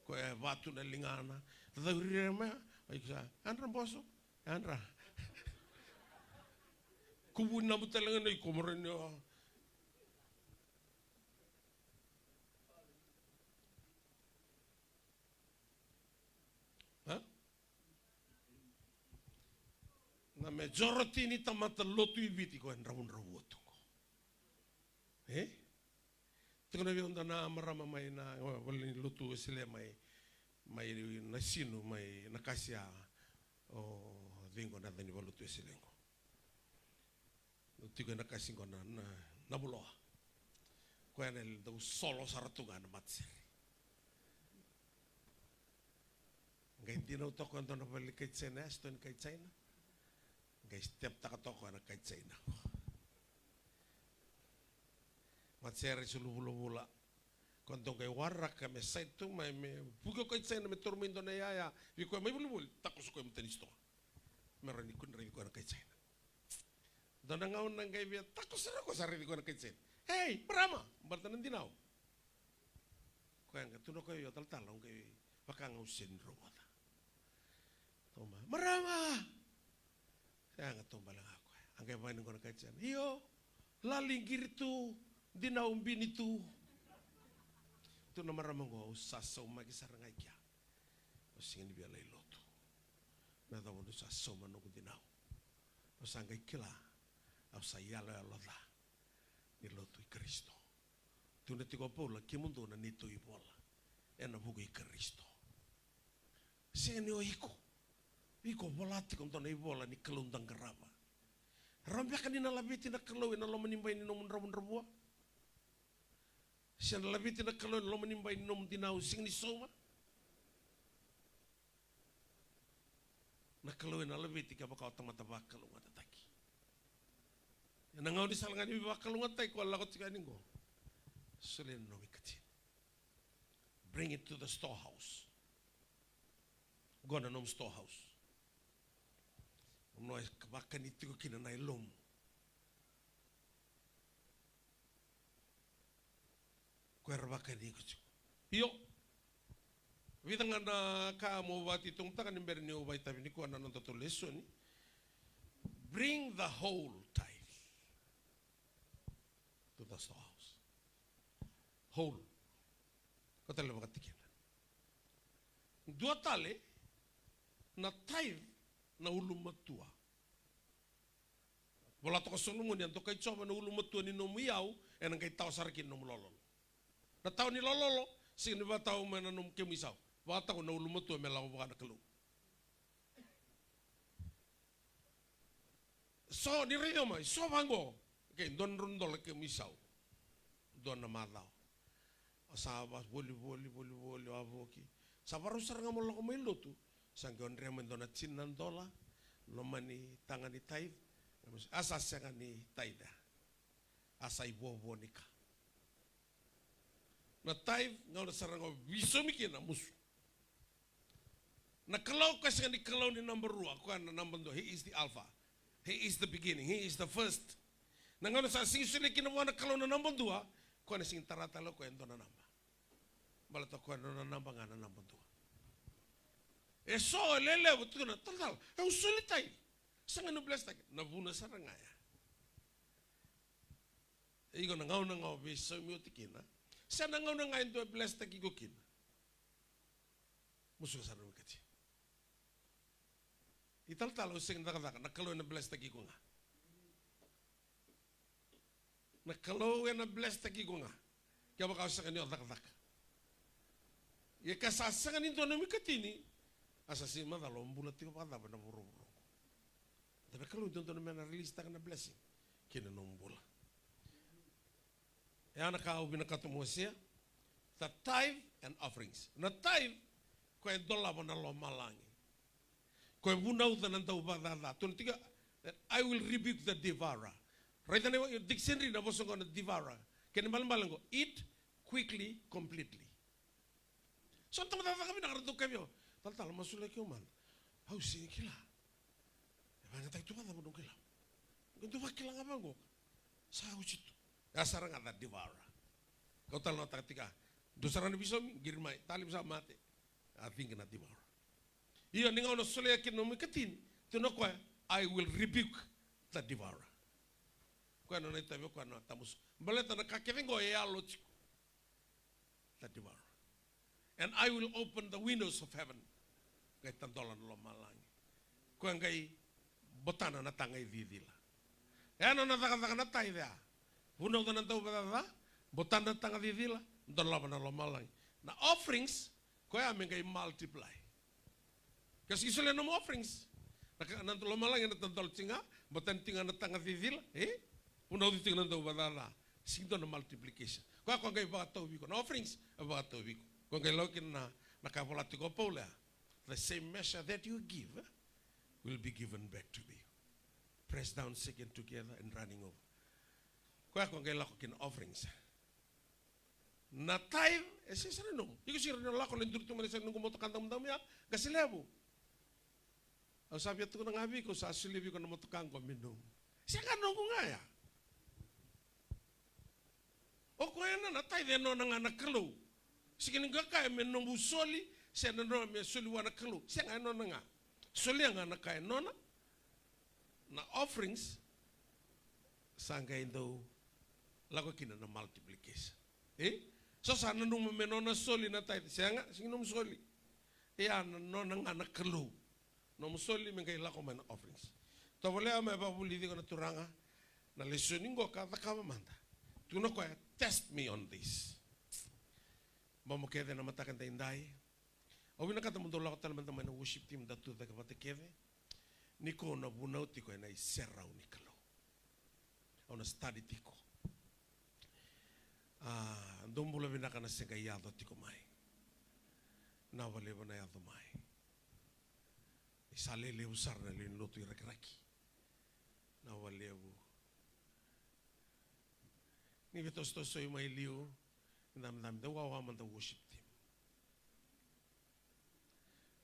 Koya e vatu na ligana. Caucau iriritaka mai ya. Ai sa, yadra boso, yadra. Kuvu ni namu tale ga na iko mo rai ni o. A? Na majority ni tamata lotu i Viti ko e dravudravua tu qo. E? Tukuna vei au dua na marama mai na vale ni lotu Wesele mai, mai Nasinu, mai Nakasia, o cei qo na yaca ni valelotu Wesele qo. Dau tiko e Nakasi qo na, na, Navuloa. Koya na dau solo sara tu ga na matasere. Qai dinau toka e dua na vale ni kai China, e sitoa ni kai China. Qai step taka toka na kai China. Matasere, isulu vulavula. Ko dou qai waraka me side tu mai, me vuki o kai Jaina me taura mai dua na iyaya vei koya mai volivoli, takoso koya e mata ni sitoa. Me rawa ni kune raici koya na kai Jaina. Dua na gauna qai via takoso sara koya, sa raici koya na kai Jaina. Ei, marama! Baleta na dinau. Koya qai tukuna o koya, io talatala, au qai vaka ga au sega ni rogoca. Toba, marama! Sega, toba tale ga o koya. A qai vakayagataka na kai Jaina. Io, lali, qiri tu, dinau bini tu. Tukuna na marama qo, au sa saumaki sara ga i kea. Au sega ni via lai lotu. Me yacova niu sa sauma noqu dinau. Au sa qai kila, au sa iyaloyalo ca ni lotu i Karisito. Tukuna tiko o Paula, kemudou na neitou ivola ena vuku i Karisito. Sega ni o iko. Iko vola tiko dua na ivola ni Kalou da qarava. Rawa beka ni na laveti na Kalou ena loma ni bai ni nomu dravudravua? Se na laveti na Kalou ena loma ni bai ni nomu dinau sega ni sauma? Na Kalou ena laveti kevaka o tamata vakalougatataki. Ena gauna ni sala ga ni veivakalougatataki ko lako tiko yani qo. Solia na nomu ikatini. Bring it to the storehouse. Qo na nomu storehouse. Vanua e vakani tiko kina na yalomu. Ko era vakani iko tiko. Io. Vica ga na ka mo vakatitobutaka ni bera niu vakaitavi nikua na nodatou lesoni. Bring the whole tithe to the storehouse. Whole. Ko tale vakatikina. Dua tale, na tithe na ulumatua. Vola toka o Solomoni, a dokai Jiova na ulumatua ni nomu iyau, ena qai tawa sara kina nomu lololo. Na tawa ni lololo, sega ni vakatawa mai na nomu kemu isau. Vakatawa na ulumatua me lako vua na Kalou. So, ni raica mai, so vaqo. Okei, dua na drau dola kemu isau. Dua na macawa. O sa va volivoli, volivoli, wavoki. Sa varau sara ga mo lako mai lotu. Sa qai o dre mai dua na tini na dola. Loma ni taga ni tithe. A sa sega ni tithe. A sa ivovo ni ka. Na tithe, gauna sara ga o veisaumi kina, musu. Na Kalou, koya sega ni Kalou ni naba rua, koya na naba dua. He is the Alpha. He is the beginning. He is the first. Na gauna sa sega ni solia kina vua na Kalou na naba dua, koya na sega ni tara tale o koya e dua na naba. Baleta o koya na nona naba ga na naba dua. E so e lelevu, tukuna, talatala, au soli tithe. Sega ni blesstaki. Na vuna sara ga ya. Iko na gauna ga o veisaumi oti kina. Se na gauna ga e dua e blesstaki iko kina. Musuka sara na wekati. Italatala, au sega ni cakacaka, na Kalou ena blesstaki iko ga. Na Kalou ena blesstaki iko ga. Kevaka o sega ni o cakacaka. Ia ke sa sega ni dua nomu ikatini, a sa sega ni macala o bula tiko vakacava ena vuravura oqo. Dua na Kalou dodonu me na release taka na blessing kina nomu bula. E a na ka au vinakata mo wasea. The tithe and offerings. Na tithe, koya e dolava na lomalagi. Koya e vunauca na dauvakacaca. Tukuna tiko, that I will rebuke the devourer. Raica na dictionary na vosa qo na devourer. Kena ibalebale qo, eat quickly, completely. So na tamata cakacaka vinaka ra dau kaya vei au, talatala, masulaki au mada. Au sega ni kila. E vakayagataki tu vakacava noqu ilavo? Qai dau vakila ga vaqo. Sa oti tu. Ya sara ga the devourer. Kau talanoataka tiko. Dua sara na veisaumi, qiri mai, talivu sa mate. A cigi na devourer. Io, ni gauna o solia kina nomu ikatini, tukuna o koya, I will rebuke the devourer. Koya na nona itavi o koya na tamusu. Baleta na ka kece qo e yalo tiko. The devourer. And I will open the windows of heaven. Qai tadola na lomalagi. Koya qai botana na taga i cicila. E a nona cakacaka na tithe ya. Vunauca na dauvakacaca, botana na taga cicila, dolava na lomalagi. Na offerings, koya me qai multiply. Ke sega ni solia nomu offerings, na ka, na lomalagi ena tadola tiko ga, botani tiko ga na taga cicila, e? Vunauci tiko na dauvakacaca. Sega ni dua na multiplication. Koya ko qai vakatauvi iko. Na offerings, e vakatauvi iko. Ko qai lako kina na, na ka e vola tiko o Paula ya. The same measure that you give, eh, will be given back to you. Pressed down, shaken together, and running over. Koya ko qai lako kina na offerings. Na tithe, e sega sara ni nomu. Iko sega ni lako lai duri tu mai na sega ni noqu motoka damudamu ya, qase levu. Au sa via tukuna ga vei iko, au sa solia vei iko na motoka qo me nomu. Sega, noqu ga ya. O koya na, na tithe e nona ga na Kalou. Sega ni qai kaya me nomu soli, se na nona me soli vua na Kalou. Sega, e nona ga. Solia ga na ka e nona. Na offerings, sa qai dau lako kina na multiplication. E? So sa nanuma me nona soli na tithe. Sega, sega ni nomu soli. Ia na nona ga na Kalou. Nomu soli me qai lako mai na offerings. Tovolea me vakavulici iko na Turaga na lesoni qo ka cakava mada. Tukuna o koya, test me on this. Bobo kece na mataka daidai. Au vinakata mo dou lako tale mada mai na worship team, da tu cake vata kece. Nikua au na vunau tiko ena iserau ni Kalou. Au na study tiko. A, dou bula vinaka na se qai yaco tiko mai. Vinaka vakalevu na yaco mai. Ni sa lelevu sara na lewe ni lotu i Rakiraki. Vinaka vakalevu. Ni veitosotosoi mai liu. Ni dabedabe, dau wawa mada worship team.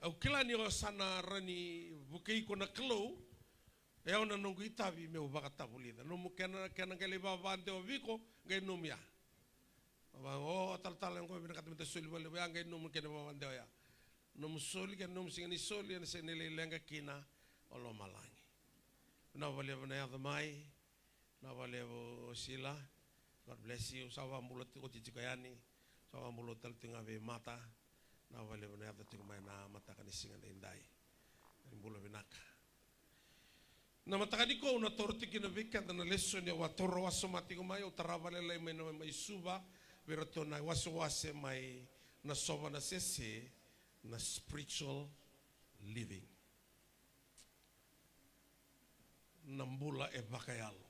Au kila ni o sa na rawa ni vukei iko na Kalou. E au na noqu itavi meu vakatavulica. Nomu kena, kena qai lai vavadewa vei iko, qai nomu ya. Vava, o talatala qo vinakata me da soli vakalevu ya, qai nomu kena vavadewa ya. Nomu soli, kena nomu sega ni soli, ena sega ni lai leqa kina o lomalagi. Vinaka vakalevu na yaco mai. Vinaka vakalevu Sila. God bless you. Sa vakabula oti tiko yani. Sa vakabula oti tale tiko ga vei Mata. Vinaka vakalevu na yaco tiko mai na mataka ni siga daidai. Ni bula vinaka. Na mataka nikua au na taura tiko kina vei keda na lesoni au a taura wasoma tiko mai, au tara vakalailai mai na, mai Suva, vei iratou na iwasewase mai Nasova, Nasese, na spiritual living. Na bula e vakayalo.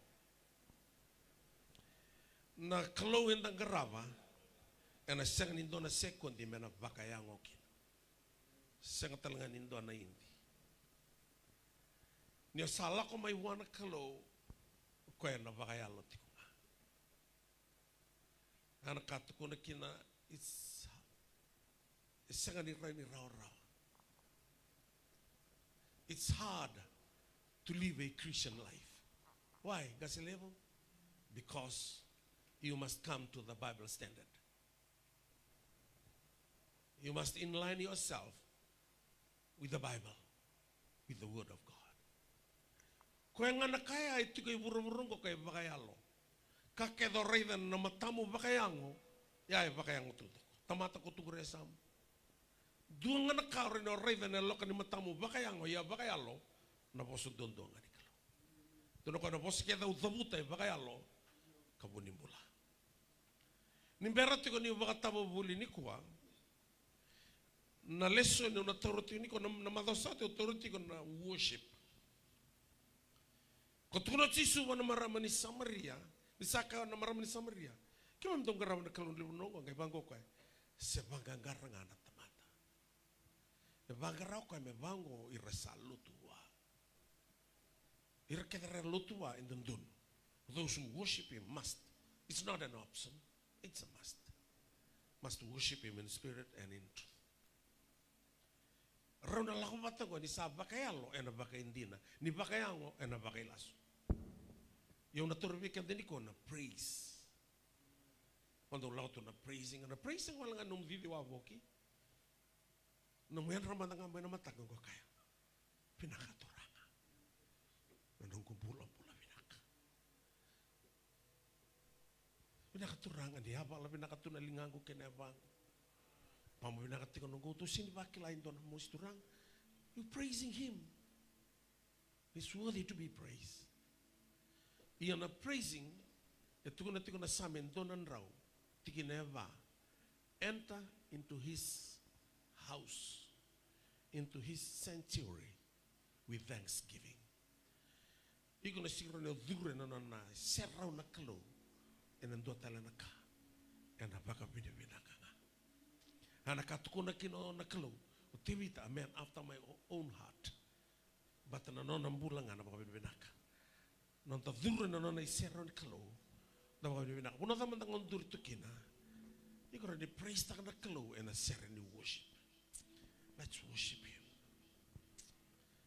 Na Kalou eda qarava, ena sega ni dua na sekodi me na vakayago kina. Sega tale ga ni dua na idi. Ni o sa lako mai vua na Kalou, o koya ena vakayalo tiko ga. A na ka tukuna kina, it's, e sega ni rawa ni rawarawa. It's hard to live a Christian life. Why, qase levu? Because you must come to the Bible standard. You must inline yourself with the Bible, with the word of God. Koya ga na ka ya e tiko i vuravura oqo ka e vakayalo. Ka kece o raica na matamu vakayago, ya e vakayago tu toko. Tamata ko tuku resamu. Dua ga na ka o rawa ni o raica ena yaloka ni matamu vakayago, ia vakayalo, na vosa duadua ga ni Kalou. Dua na koya na vosa kece au cavuta e vakayalo, ka vu ni bula. Ni bera tiko niu vakatavuvuli nikua, na lesoni au na taura tiko nikua, na, na macawa sa oti au taura tiko na worship. Ko tukuna o Jisu vua na marama ni Samaria, ni sa kaya na marama ni Samaria, keimami dau qarava na Kalou na lewe ni vanua oqo, qai vaqo o koya, se vaqaqara ga na tamata. E vaqara o koya me vaqo ira sa lotu vua. Ira kece era lotu vua e dodonu. Those who worship him must. It's not an option. It's a must. Must worship him in spirit and in truth. Rau na lako vata oqo ni sa vakayalo ena vakaidina, ni vakayago ena vakailasu. Ia au na taura vei keda nikua na praise. Au dau lako tu na praising, na praising wale ga nomu cici wavoki. Nomu yadra mada ga mai na mataka qo kaya, vinaka Turaga. Na noqu bula, bula vinaka. Vinaka Turaga, ni yavala vinaka tu na ligaqu kei na yavaqu. Baba, vinaka tiko noqu, tou sega ni vakila e dua na mosi Turaga. You praising him. He's worthy to be praised. Ia na praising, e tukuna tiko na Same dua na drau, tikina e va. Enter into his house, into his sanctuary with thanksgiving. Iko na sega ni rawa ni curu ena nona serau na Kalou ena dua tale na ka, ena vakavinavinaka ga. A na ka tukuna kina na Kalou, o Tevita, a man after my o-, own heart. Baleta na nona bula ga na vakavinavinaka. Noda curu ena nona iserau ni Kalou, na vakavinavinaka. Vanua cava mada ga o duri tu kina, ni Ni praise taka na Kalou ena sere ni worship. Let's worship him.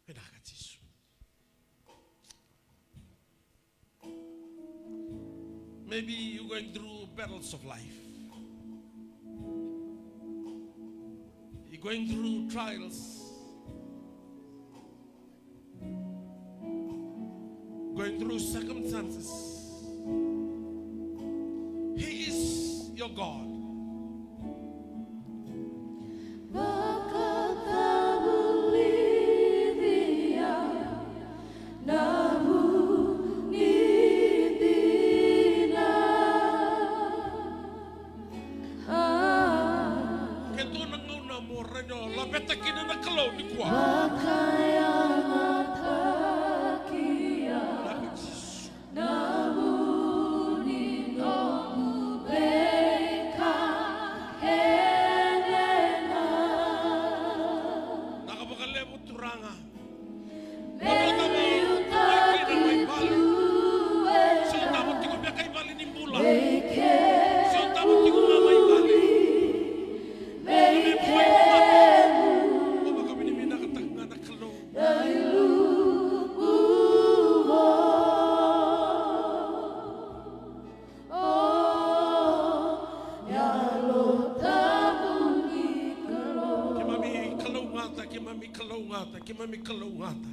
Vinaka Jisu. Maybe you're going through battles of life. You're going through trials. Going through circumstances. He is your God. Vakatavulici au na vu ni dina. Ke dua na gauna mo rawa ni o laveta kina na Kalou nikua. Vakayagataki au na vu ni noqu veika kece ga. Vinaka vakalevu Turaga. Keimami kalougata, keimami kalougata, keimami kalougata.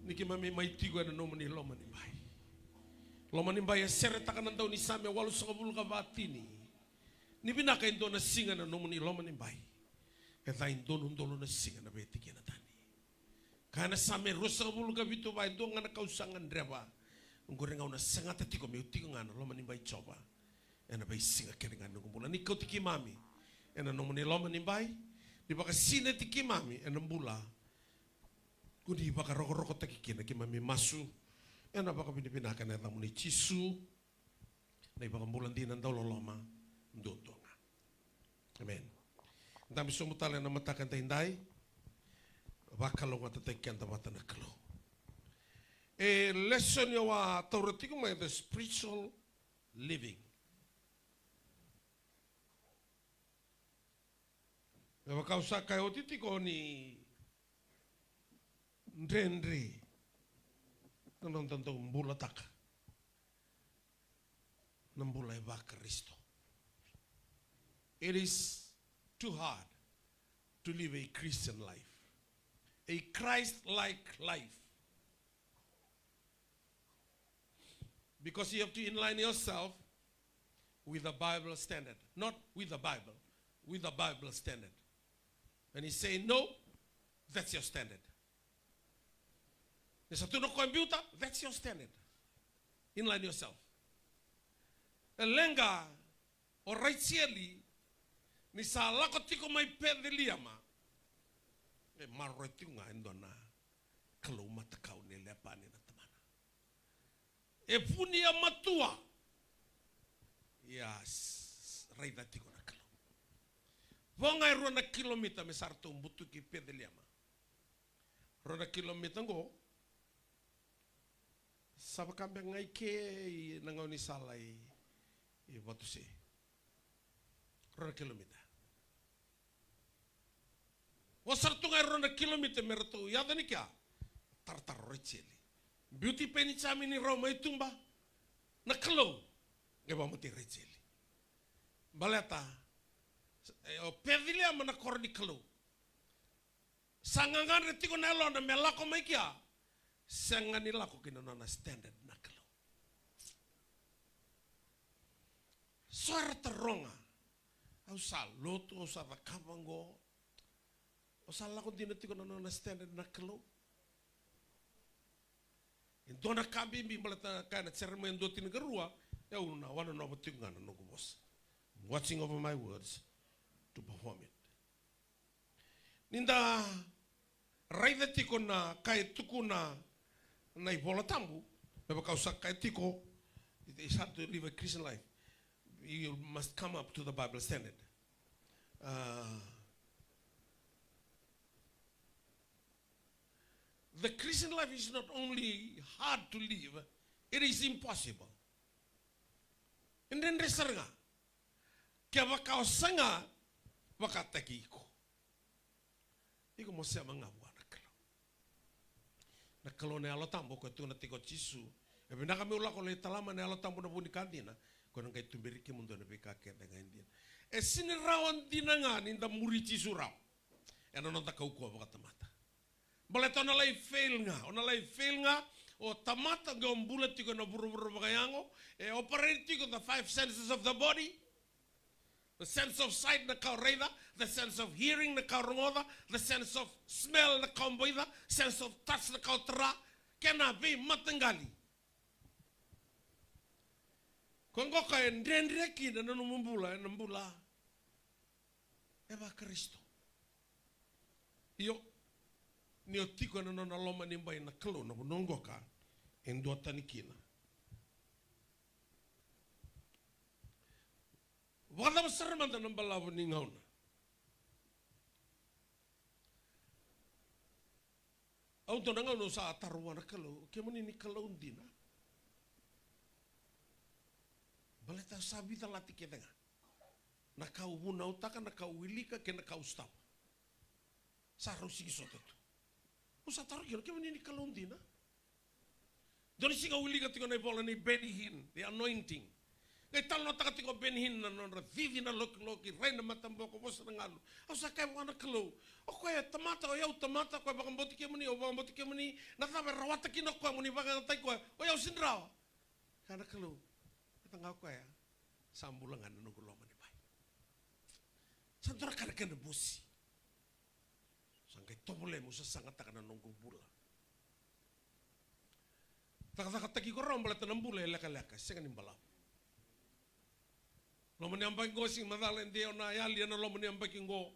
Ni keimami mai tiko ena nomuni loma ni bai. Loma ni bai e seretaka na daunisame walusagavulu ka va tini. Ni vinaka e dua na siga ena nomuni loma ni bai. E ca e dua na udolu na siga ena veitikina tani. Kaya na Same ruasagavulu ka vitu, va e dua ga na ka au sa gadreva, oqori ga au na segata tiko meu tiko ga ena loma ni bai Jiova. Ena veisiga kece ga ni noqu bula. Ni kauti keimami ena nomuni loma ni bai. Ni vakasinaiti keimami ena bula ko ni vakarokorokotaki kina. Keimami masu ena vakavinavinaka ena yacamuni Jisu, na iVakabula dina dauloloma duadua ga. Amen. Dabe sobu tale ena mataka edaidai. Vakalougatataki keda vata na Kalou. E lesoni au a taura tiko mai, the spiritual living. Me vaka au sa kaya oti tiko ni dredre na noda dau bulataka na bula e vaKarisito. It is too hard to live a Christian life, a Christ-like life. Because you have to inline yourself with the Bible standard. Not with the Bible, with the Bible standard. When he say no, that's your standard. Ni sa tu na koya biuta, that's your standard. Inline yourself. E leqa o Raijeli ni sa lako tiko mai Peceliema. E maroroi tiko ga e dua na kalou matakau ni Lepani na tamana. E vunia matua. Ia s-, raica tiko na Kalou. Vo ga e rua na kilomita me sa ratou butuki Peceliema. Rua na kilomita oqo. Sa vaka beka ga i ke i na gaunisala i, i Vatusei. Rua na kilomita. Vo sara tu ga e rua na kilomita me ratou yaco ni kea. Taratara o Raijeli. Biuti Penijamini rau mai tuba. Na Kalou qai vakamatei Raijeli. Baleta e, o Peceliema na koro ni Kalou. Sa gagadre tiko na yalona me lako mai kea. Sega ni lako ki na nona standard na Kalou. So era taroga. Au sa lotu, au sa cakava oqo. O sa lako dina tiko na nona standard na Kalou? E dua na ka bibi baleta kaya na Jeremaia dua tinikarua, e au na wananova tiko ga na noqu vosa. I'm watching over my words to perform it. Ni da raica tiko na ka e tukuna na iVola Tabu, me vaka au sa kaya tiko, it is hard to live a Christian life. You must come up to the Bible standard. Uh, the Christian life is not only hard to live, it is impossible. E dredre sara ga. Kevaka o saga, vakataki iko. Iko mo sema ga vua na Kalou. Na Kalou na Yalo Tabu, o koya tukuna tiko o Jisu. E vinaka meu lako lai tala mai na Yalo Tabu na vu ni ka dina. Koya na qai tuberi kemudou ena veika kece ga e dina. E sega ni rawa dina ga ni da muri Jisu rawa ena noda kaukauwa vakatamata. Baleta o na lai fail ga, o na lai fail ga, o tamata qai o bula tiko ena vuravura vakayago, e operate tiko the five senses of the body. The sense of sight na ka o raica, the sense of hearing na ka o rogoca, the sense of smell na ka o boica, sense of touch na ka o tara, kena veimataqali. Ko qoka e dredre kina na nomu bula, ena bula e vaKarisito. Io, ni o tiko ena nona loma ni bai na Kalou, na vanua qoka e duatani kina. Vakacava sara mada na balavu ni gauna? Au dua na gauna au sa taro vua na Kalou, kemuni ni Kalou dina? Baleta sa vica lati kece ga na ka au vunautaka, na ka au wilika, kei na ka au sotava. Sa rau sigi sota tu. Au sa taro kina, kemuni ni Kalou dina? Dua ni siga au wilika tiko na ivola nei Benny Hinn, The Anointing. Qai talanoataka tiko o Benny Hinn na nodra cici na lokiloki, rai na mataboko, vosa na galu. Au sa kaya vua na Kalou, o koya e tamata, o yau tamata, o koya vakabauti kemuni, au vakabauti kemuni. Na cava e rawata kina o koya mo ni vakayagataki koya? O yau sega ni rawa. Kaya na Kalou, baleta ga o koya sa bula ga ena noqu loma ni bai. Sa dua na ka na kena vosi. Sa qai tovolea meu sasagataka na noqu bula. Cakacakataki iko rawa baleta na bula e lekaleka, sega ni balavu. Loma ni yabaki qo sega ni macala e de o na yali ena loma ni yabaki qo.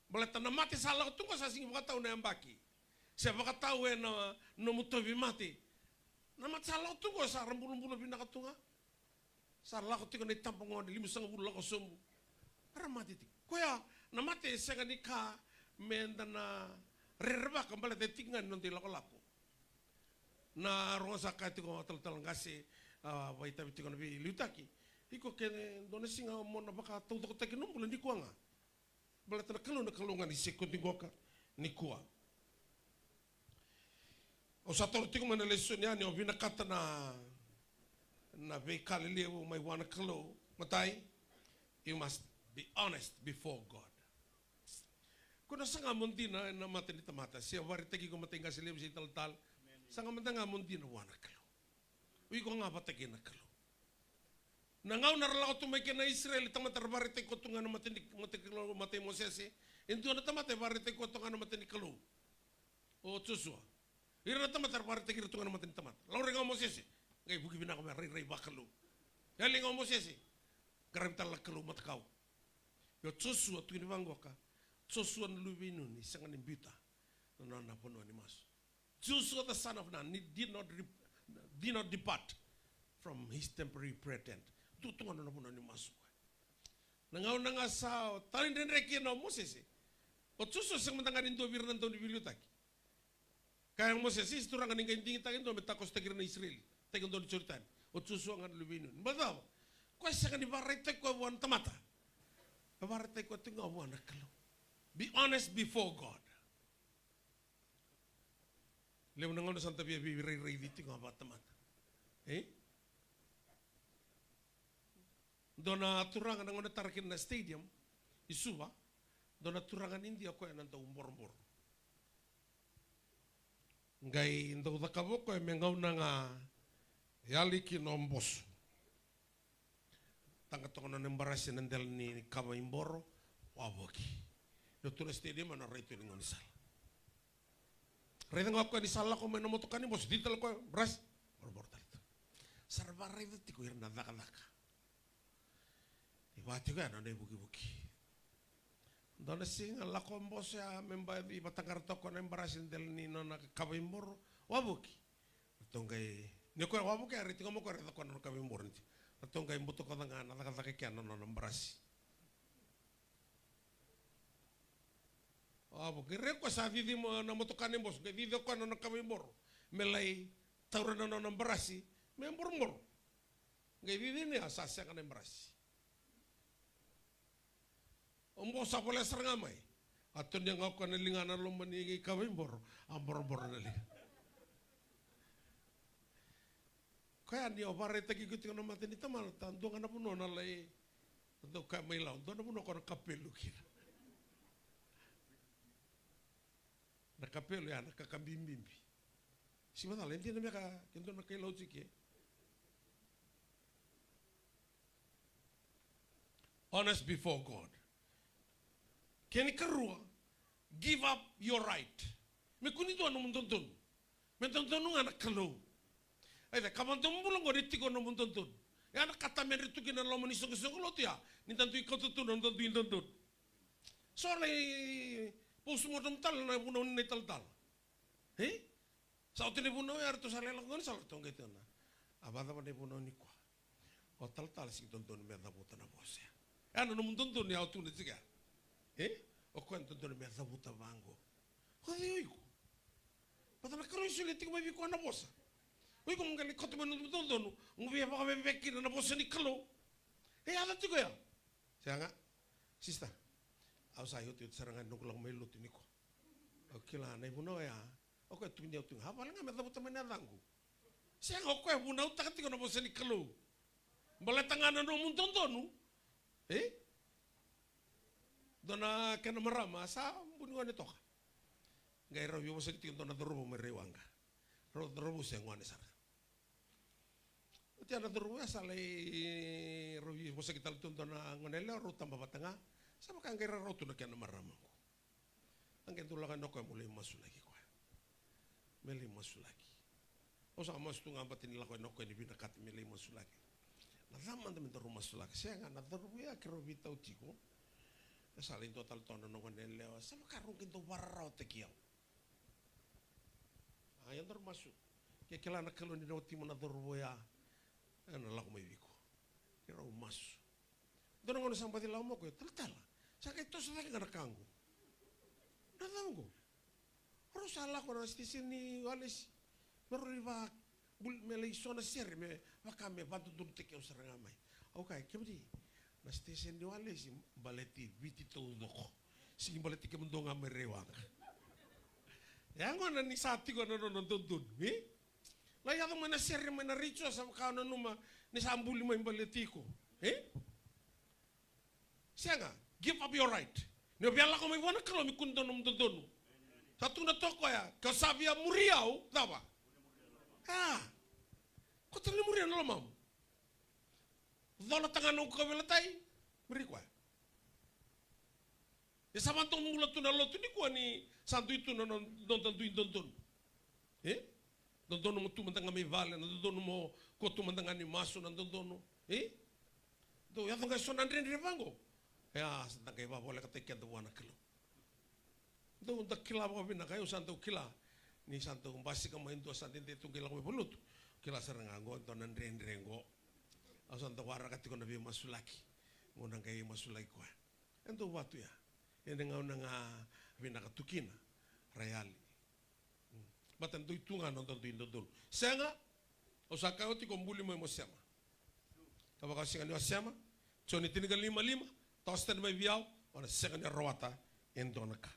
Baleta na mate sa lako tu qo sa sega ni vakatau na yabaki. Se vakatau ena nomu tauvimate. Na mate sa lako tu qo sa ra bulabula vinaka tu ga. Sa lako tiko na itabagone, limasagavulu lako sobu. Era mate tiko. Koya, na mate e sega ni ka meda na rerevaka baleta e tiko ga ni noda ilakolako. Na rogo sa kaya tiko o talatala qase, a, vakaitavi tiko na veiliutaki. Iko ke dua na siga mo na vakataucokotaki na bula nikua ga. Baleta na Kalou, na Kalou ga ni sekodi qoka nikua. Au sa taura tiko mai na lesoni yani, au vinakata na, na veika lelevu mai vua na Kalou. Matai, you must be honest before God. Ko na saga mo dina ena mata ni tamata, se vakaraitaki iko matai qase levu se talatala. Saga mada ga mo dina vua na Kalou. O iko ga vata kei na Kalou. Na gauna ra lako tu mai kina na Isireli, tamata ra vakaraitaki koya tu ga na mata ni, mata ni Kalou, mata i Mosese. E dua na tamata e vakaraitaki koya tu ga na mata ni Kalou. O Josua. Ira na tamata ra vakaraitaki ira tu ga na mata ni tamata. Laurai ga o Mosese. Qai vuki vinaka me rairai vakalou. Yali ga o Mosese. Qaravi tale na Kalou matakau. Io Josua tukuni vaqoka. Josua na luve i Nuni, sega ni biuta na nona vanua ni masu. Joshua the son of Nun, he did not, re- did not depart from his temporary prayer tent. Tu tu ga na vanua ni masu. Na gauna ga sa tali dredre kina o Mosese. O Joshua sega mada ga ni dua vei ira na dau ni veiliutaki. Kaya o Mosese, isi turaga ni qai digitaka e dua me takosotaki ira na Isireli. Taki e dua ni Joritani. O Joshua ga na luve i Nuni. Baleta cava? Koya sega ni vakaraitaki koya vua na tamata. E vakaraitaki koya tu ga vua na Kalou. Be honest before God. Levu na gauna sa da via veirairaici tiko ga vakatamata. E? Dua na turaga na gauna tara kina na stadium i Suva, dua na turaga ni Idia koya na dau boroboro. Qai dau cakava o koya me gauna ga yali kina o boso. Taqa toka na nona ibarasi ena dela ni kava i boro, wavoki. Io tu na stadium ena rai tu ni gaunisala. Raica ga o koya ni sa lako mai na motoka ni boso, cici tale o koya, barasi, boroboro tale tu. Sa ra vakaraica tiko ira na cakacaka. Ni vaka tiko ya na nona ivukivuki. Dua na siga lako o boso ya me ba- i vataqara toka na ibarasi ena dela ni nona kava i boro, wavoki. Ratou qai, ni o koya wavoki, a rai tiko mai o koya, raica o koya na nona kava i boro ni. Ratou qai butakoca ga na cakacaka kea na nona barasi. Wavoki, rai o koya sa cici mo- na motoka ni boso, qai cici o koya na nona kava i boro me lai taura na nona barasi me boroboro. Qai cici ni a sa sega na ibarasi. O bosa voleka sara ga mai. A tonia ga o koya na ligana na loma ni kava i boro. A boroboro na liga. Koya ni o vakaraitaki iko tiko na mata ni tamata, dua ga na vanua na lai, dau kaya mai Lau, dua na vanua ko na kapelu kina. Na kapelu ya na kakabibibi. Siva cala, e dina me ka, ke dua na kai Lau tiko ke. Honest before God. Kena ikarua, give up your right. Me kua ni dua nomu dodonu. Me dodonu ga na Kalou. Aia, ka vakadomobula oqo ni tiko nomu dodonu. Ya na ka tamedre tu kina na loma ni soqosoqo lotu ya. Ni da dui kauta tu na noda dui dodonu. So lai postmortem tale na vunau ni na italatala. E? Sa oti na ivunau ya, ratou sa lai lako gona, sa ratou qai tukuna, a vakacava na ivunau nikua? O talatala sega ni dodonu me cavuta na vosa ya. Ya na nomu dodonu ya o tukuna tiko ya. E? O koya na dodonu me cavuta vaqo. O cei o iko? Vata na Kalou e solia tiko mai vei koya na vosa. O iko mo qai lai kauta mai na nomu dodonu, mo via vakaveveka kina na vosa ni Kalou. E yaco tiko ya. Sega. Sista, au sa iotioti sara ga ni noqu lako mai lotu nikua. Au kila na ivunau ya. O koya tukuni au tu ga, a vale ga me cavuta mai na yacaqu. Sega, o koya vunautaka tiko na vosa ni Kalou. Baleta ga na nomu dodonu. E? Dua na kena marama sa buni gone toka. Qai rau veivosaki tiko dua na cauravou mai Raiwaqa. Rau cauravou se gone sara. Oti ya na cauravou ya sa lai rau veivosaki tale tu dua na gone yalewa, rau taba vata ga. Sa vaka qai rarau tu na kena marama qo. A qai dau lako yani o koya mo lai masulaki koya. Me lai masulaki. Au sa masu tu ga baleta ni lako yani o koya ni vinakata me lai masulaki. Na cava mada me daru masulaka? Sega, na cauravou ya keirau veitau tiko. E sa lai dua tale toka na nona gone yalewa. Sa vaka rau qai dau vakararawataki au. A, ia daru masu. Ke kila na Kalou ni na watima na cauravou ya, ena lako mai vei iko. Keirau masu. Dua na gauna sa baci lako mai o koya, talatala, sa qai toso cake ga na ka qo. Na cava qo? Rau sa lako na siteseni ni walesi me rau lai vakabuli, me lai so na sere me vaka me vakadodonutaki au sara ga mai. Au kaya, kemuni, na siteseni ni walesi baleti Viti taucoko. Sega ni baleti kemudou ga mai Raiwaqa. Ya gona ni sa tiko na nona dodonu, e? Lai yaco mai na sere mai na retio, sa vaka au nanuma ni sa buli mai baleti iko, e? Sega, give up your right. Ni o via lako mai vua na Kalou me kua ni dua nomu dodonu. Sa tukuna toka o koya, ke o sa via muri au, cava? A, ko tale ni muria na lomamu. Cola taga noqu kauveilatai, muri koya. E sa vakadomobula tu na lotu nikua ni sa dui tu na no-, noda dui dodonu. E? Dodonu mo tu mada ga mai vale, na dodonu mo kua tu mada ga ni masu, na dodonu. E? Dou yaco ga eso na dredre vaqo. Ia, sa da qai vakavolekataki keda vua na Kalou. Dou da kila vakavinaka, au sa dau kila. Ni sa dau basika mai dua sa dede tu qai lako mai valotu. Kila sara ga qo, dua na dredre qo. Au sa dau waraka tiko na veimasulaki. Qo na qai masulaki koya. E dau vatu ya. E na gauna ga vinaka tu kina. Ra yali. Mm. Baleta dui tu ga na noda dui dodonu. Sega, au sa kaya oti ko buli mai mo sema. Ka vaka o sega ni o sema, Joni tinikalima lima, toso tani mai vei au, o na sega ni rawata e dua na ka.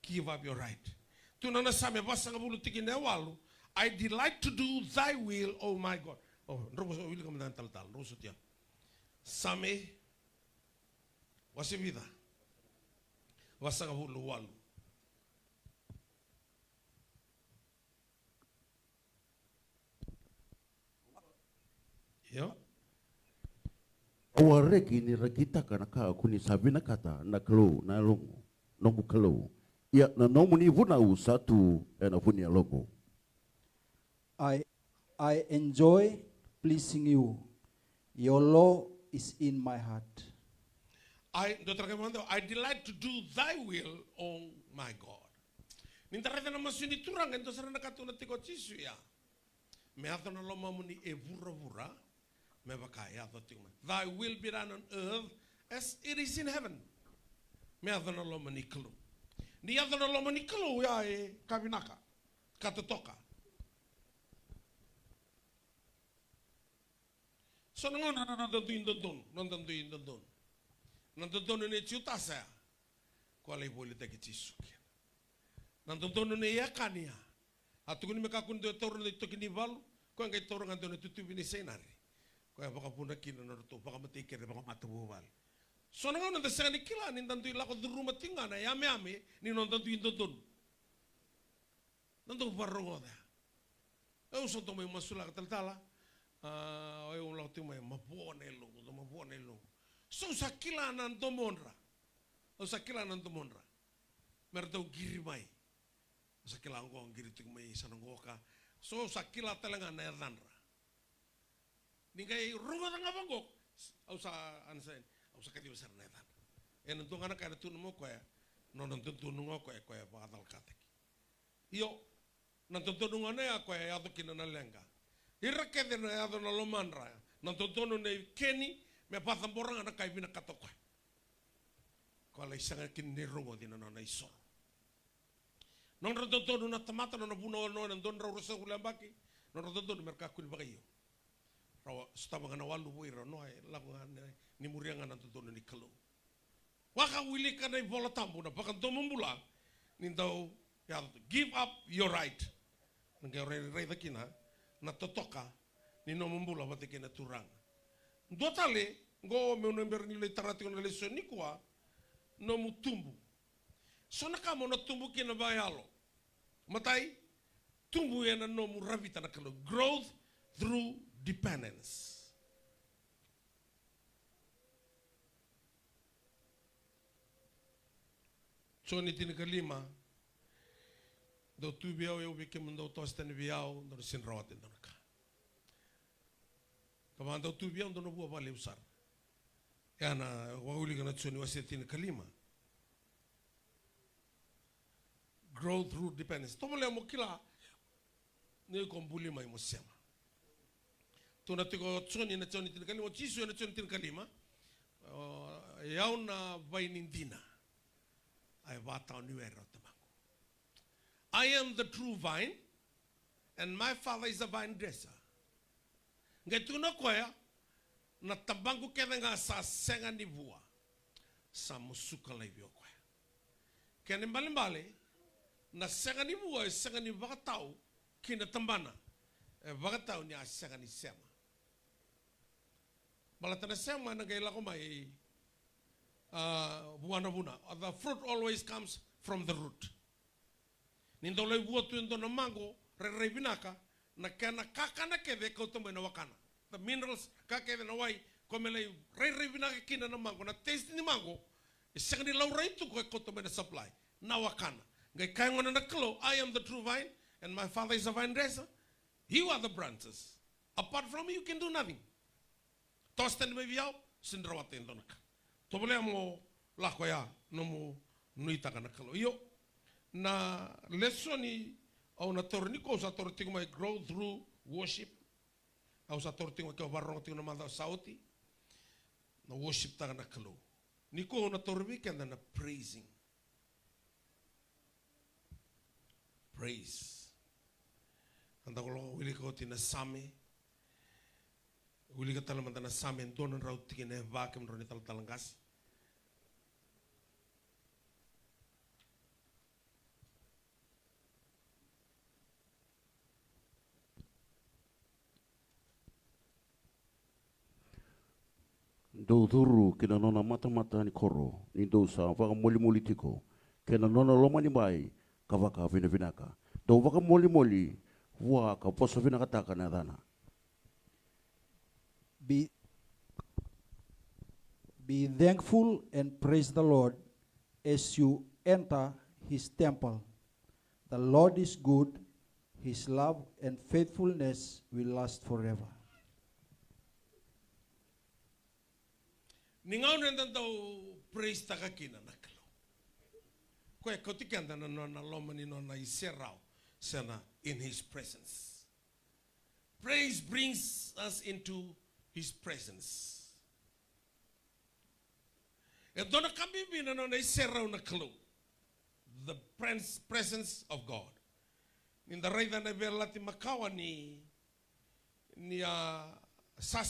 Give up your right. Tu na, na Same vasagavulu tikina e walu, I delight to do thy will, O my God. O, drau wilika mada na talatala, drau sotia. Same, wase vica? Vasagavulu walu. Io. Au a reki ni ra kitaka na ka ko ni sa vinakata na Kalou na yaloqu, noqu Kalou. Ia na nomuni vunau sa tu ena vuniyaloqu. I, I enjoy pleasing you. Your law is in my heart. I, dua tale ga mada, I delight to do thy will, O my God. Ni da raica na masu ni Turaga, e dua sara na ka tukuna tiko o Jisu ya. Me yaco na lomamuni e vuravura, me vaka e yaco tiko mai. Thy will be done on earth as it is in heaven. Me yaco na loma ni Kalou. Ni yaco na loma ni Kalou, ya e ka vinaka, ka totoka. So na gauna na noda dui dodonu, noda dui dodonu. Na dodonu nei Jutasa ya. Ko a lai volitaki Jisu kina. Na dodonu nei Akani ya. A tukuni me kakua ni dua e taura na itoki ni valu, koya qai taura ga dua na tutuvi ni sainari. Koya vakavuna kina na nodratou vakamatei kere vakamatavuvale. So na gauna da sega ni kila ni da dui lako curuma tiko ga na yameyame ni noda dui dodonu. Na dau vakarogoca ya. Au sa dau mai masulaka talatala. A, au lako tiko mai, mavoa na yaloqu, dau mavoa na yaloqu. So au sa kila na domodra. Au sa kila na domodra. Mera dau qiri mai. Au sa kila oqo, qiri tiko mai sa na qoka. So au sa kila tale ga na yacadra. Ni qai rogoca ga vaqo, au sa understand, au sa kaciva sara na yacadra. Ena dua ga na ka ena tukuna mai o koya, nona dodonu ga o koya, koya vakacalakataki. Io, na dodonu ga na ya koya e yaco kina na leqa. Ira kece na yaco na lomadra, na dodonu nei Keni, me vakacabora ga na ka e vinakata o koya. Koya lai sega kina ni rogoci na nona isoro. Nodra dodonu na tamata, nona vunau o Noa ena dua na drau ruasagavulu na yabaki, nodra dodonu mera kakua ni vakaio. Rau sotava ga na waluvu o ira o Noa, e lako ga ni, ni muria ga na dodonu ni Kalou. Vakawilika na iVola Tabu, na vakadomobula, ni dau yaco, give up your right. Na qai rai-, raica kina na totoka ni nomu bula vata kei na Turaga. Dua tale, qo meu na bera ni lai tara tiko na lesoni nikua, nomu tubu. So na ka mo na tubu kina vakayalo. Matai, tubu ena nomu ravita na Kalou. Growth through dependence. Joni tinikalima, dou tu vei au, au vei kemudou, toso tani vei au, dou na sega ni rawata e dua na ka. Kevaka dou tu vei au, dou na vua vakalevu sara. Ia na, vakawilika na Joni wase tinikalima. Grow through dependence. Tovolea mo kila ni ko buli mai mo sema. Tukuna tiko o Joni ena Joni tinikalima, o Jisu ena Joni tinikalima. O, o yau na vaini dina. A e vakatawa ni were o Tamaqu. I am the true vine, and my Father is a vine dresser. Qai tukuna o koya, na Tamaqu kece ga sa sega ni vua, sa musuka laivi o koya. Kena ibalebale, na sega ni vua e sega ni vakatau ki na tabana, e vakatau ni a sega ni sema. Baleta na sema ena qai lako mai, a, vua na vuna. The fruit always comes from the root. Ni dau lai vua tu e dua na maqo rairai vinaka, na kena kakana kece e kauta mai na wakana. The minerals, ka kece na wai, ko me lai rairai vinaka kina na maqo, na taste ni maqo, e sega ni laurai tu ko e kauta mai na supply. Na wakana. Qai kaya gona na Kalou, I am the true vine, and my Father is a vine dresser. You are the branches. Apart from me, you can do nothing. Toso tani mai vei au, sega ni rawata e dua na ka. Tovolea mo lako ya, nomu nuitaka na Kalou. Io, na lesoni au na taura nikua, au sa taura tiko mai grow through worship. Au sa taura tiko mai, ke o vakarorogo tiko na macawa sa oti. Na worship taka na Kalou. Nikua au na taura vei keda na praising. Praise. Eda ko lako wilika oti na Same. Wilika tale mada na Same, dua na drau tikina e va, kemudrau na italatala qase. Dou curu ki na nona matamata ni koro, ni dou sa vakamolimoli tiko, kei na nona lomanibai ka vakavinavinaka. Dou vakamolimoli vua ka vosa vinakataka na yacana. Be, be thankful and praise the Lord as you enter his temple. The Lord is good, his love and faithfulness will last forever. Ni gauna eda dau praise taka kina na Kalou, koya e kauti keda na nona loma ni nona iserau, se na in his presence. Praise brings us into his presence. E dua na ka bibi na nona iserau na Kalou. The pres-, presence of God. Ni da raica na Veiyalayalati Makawa ni, ni a sa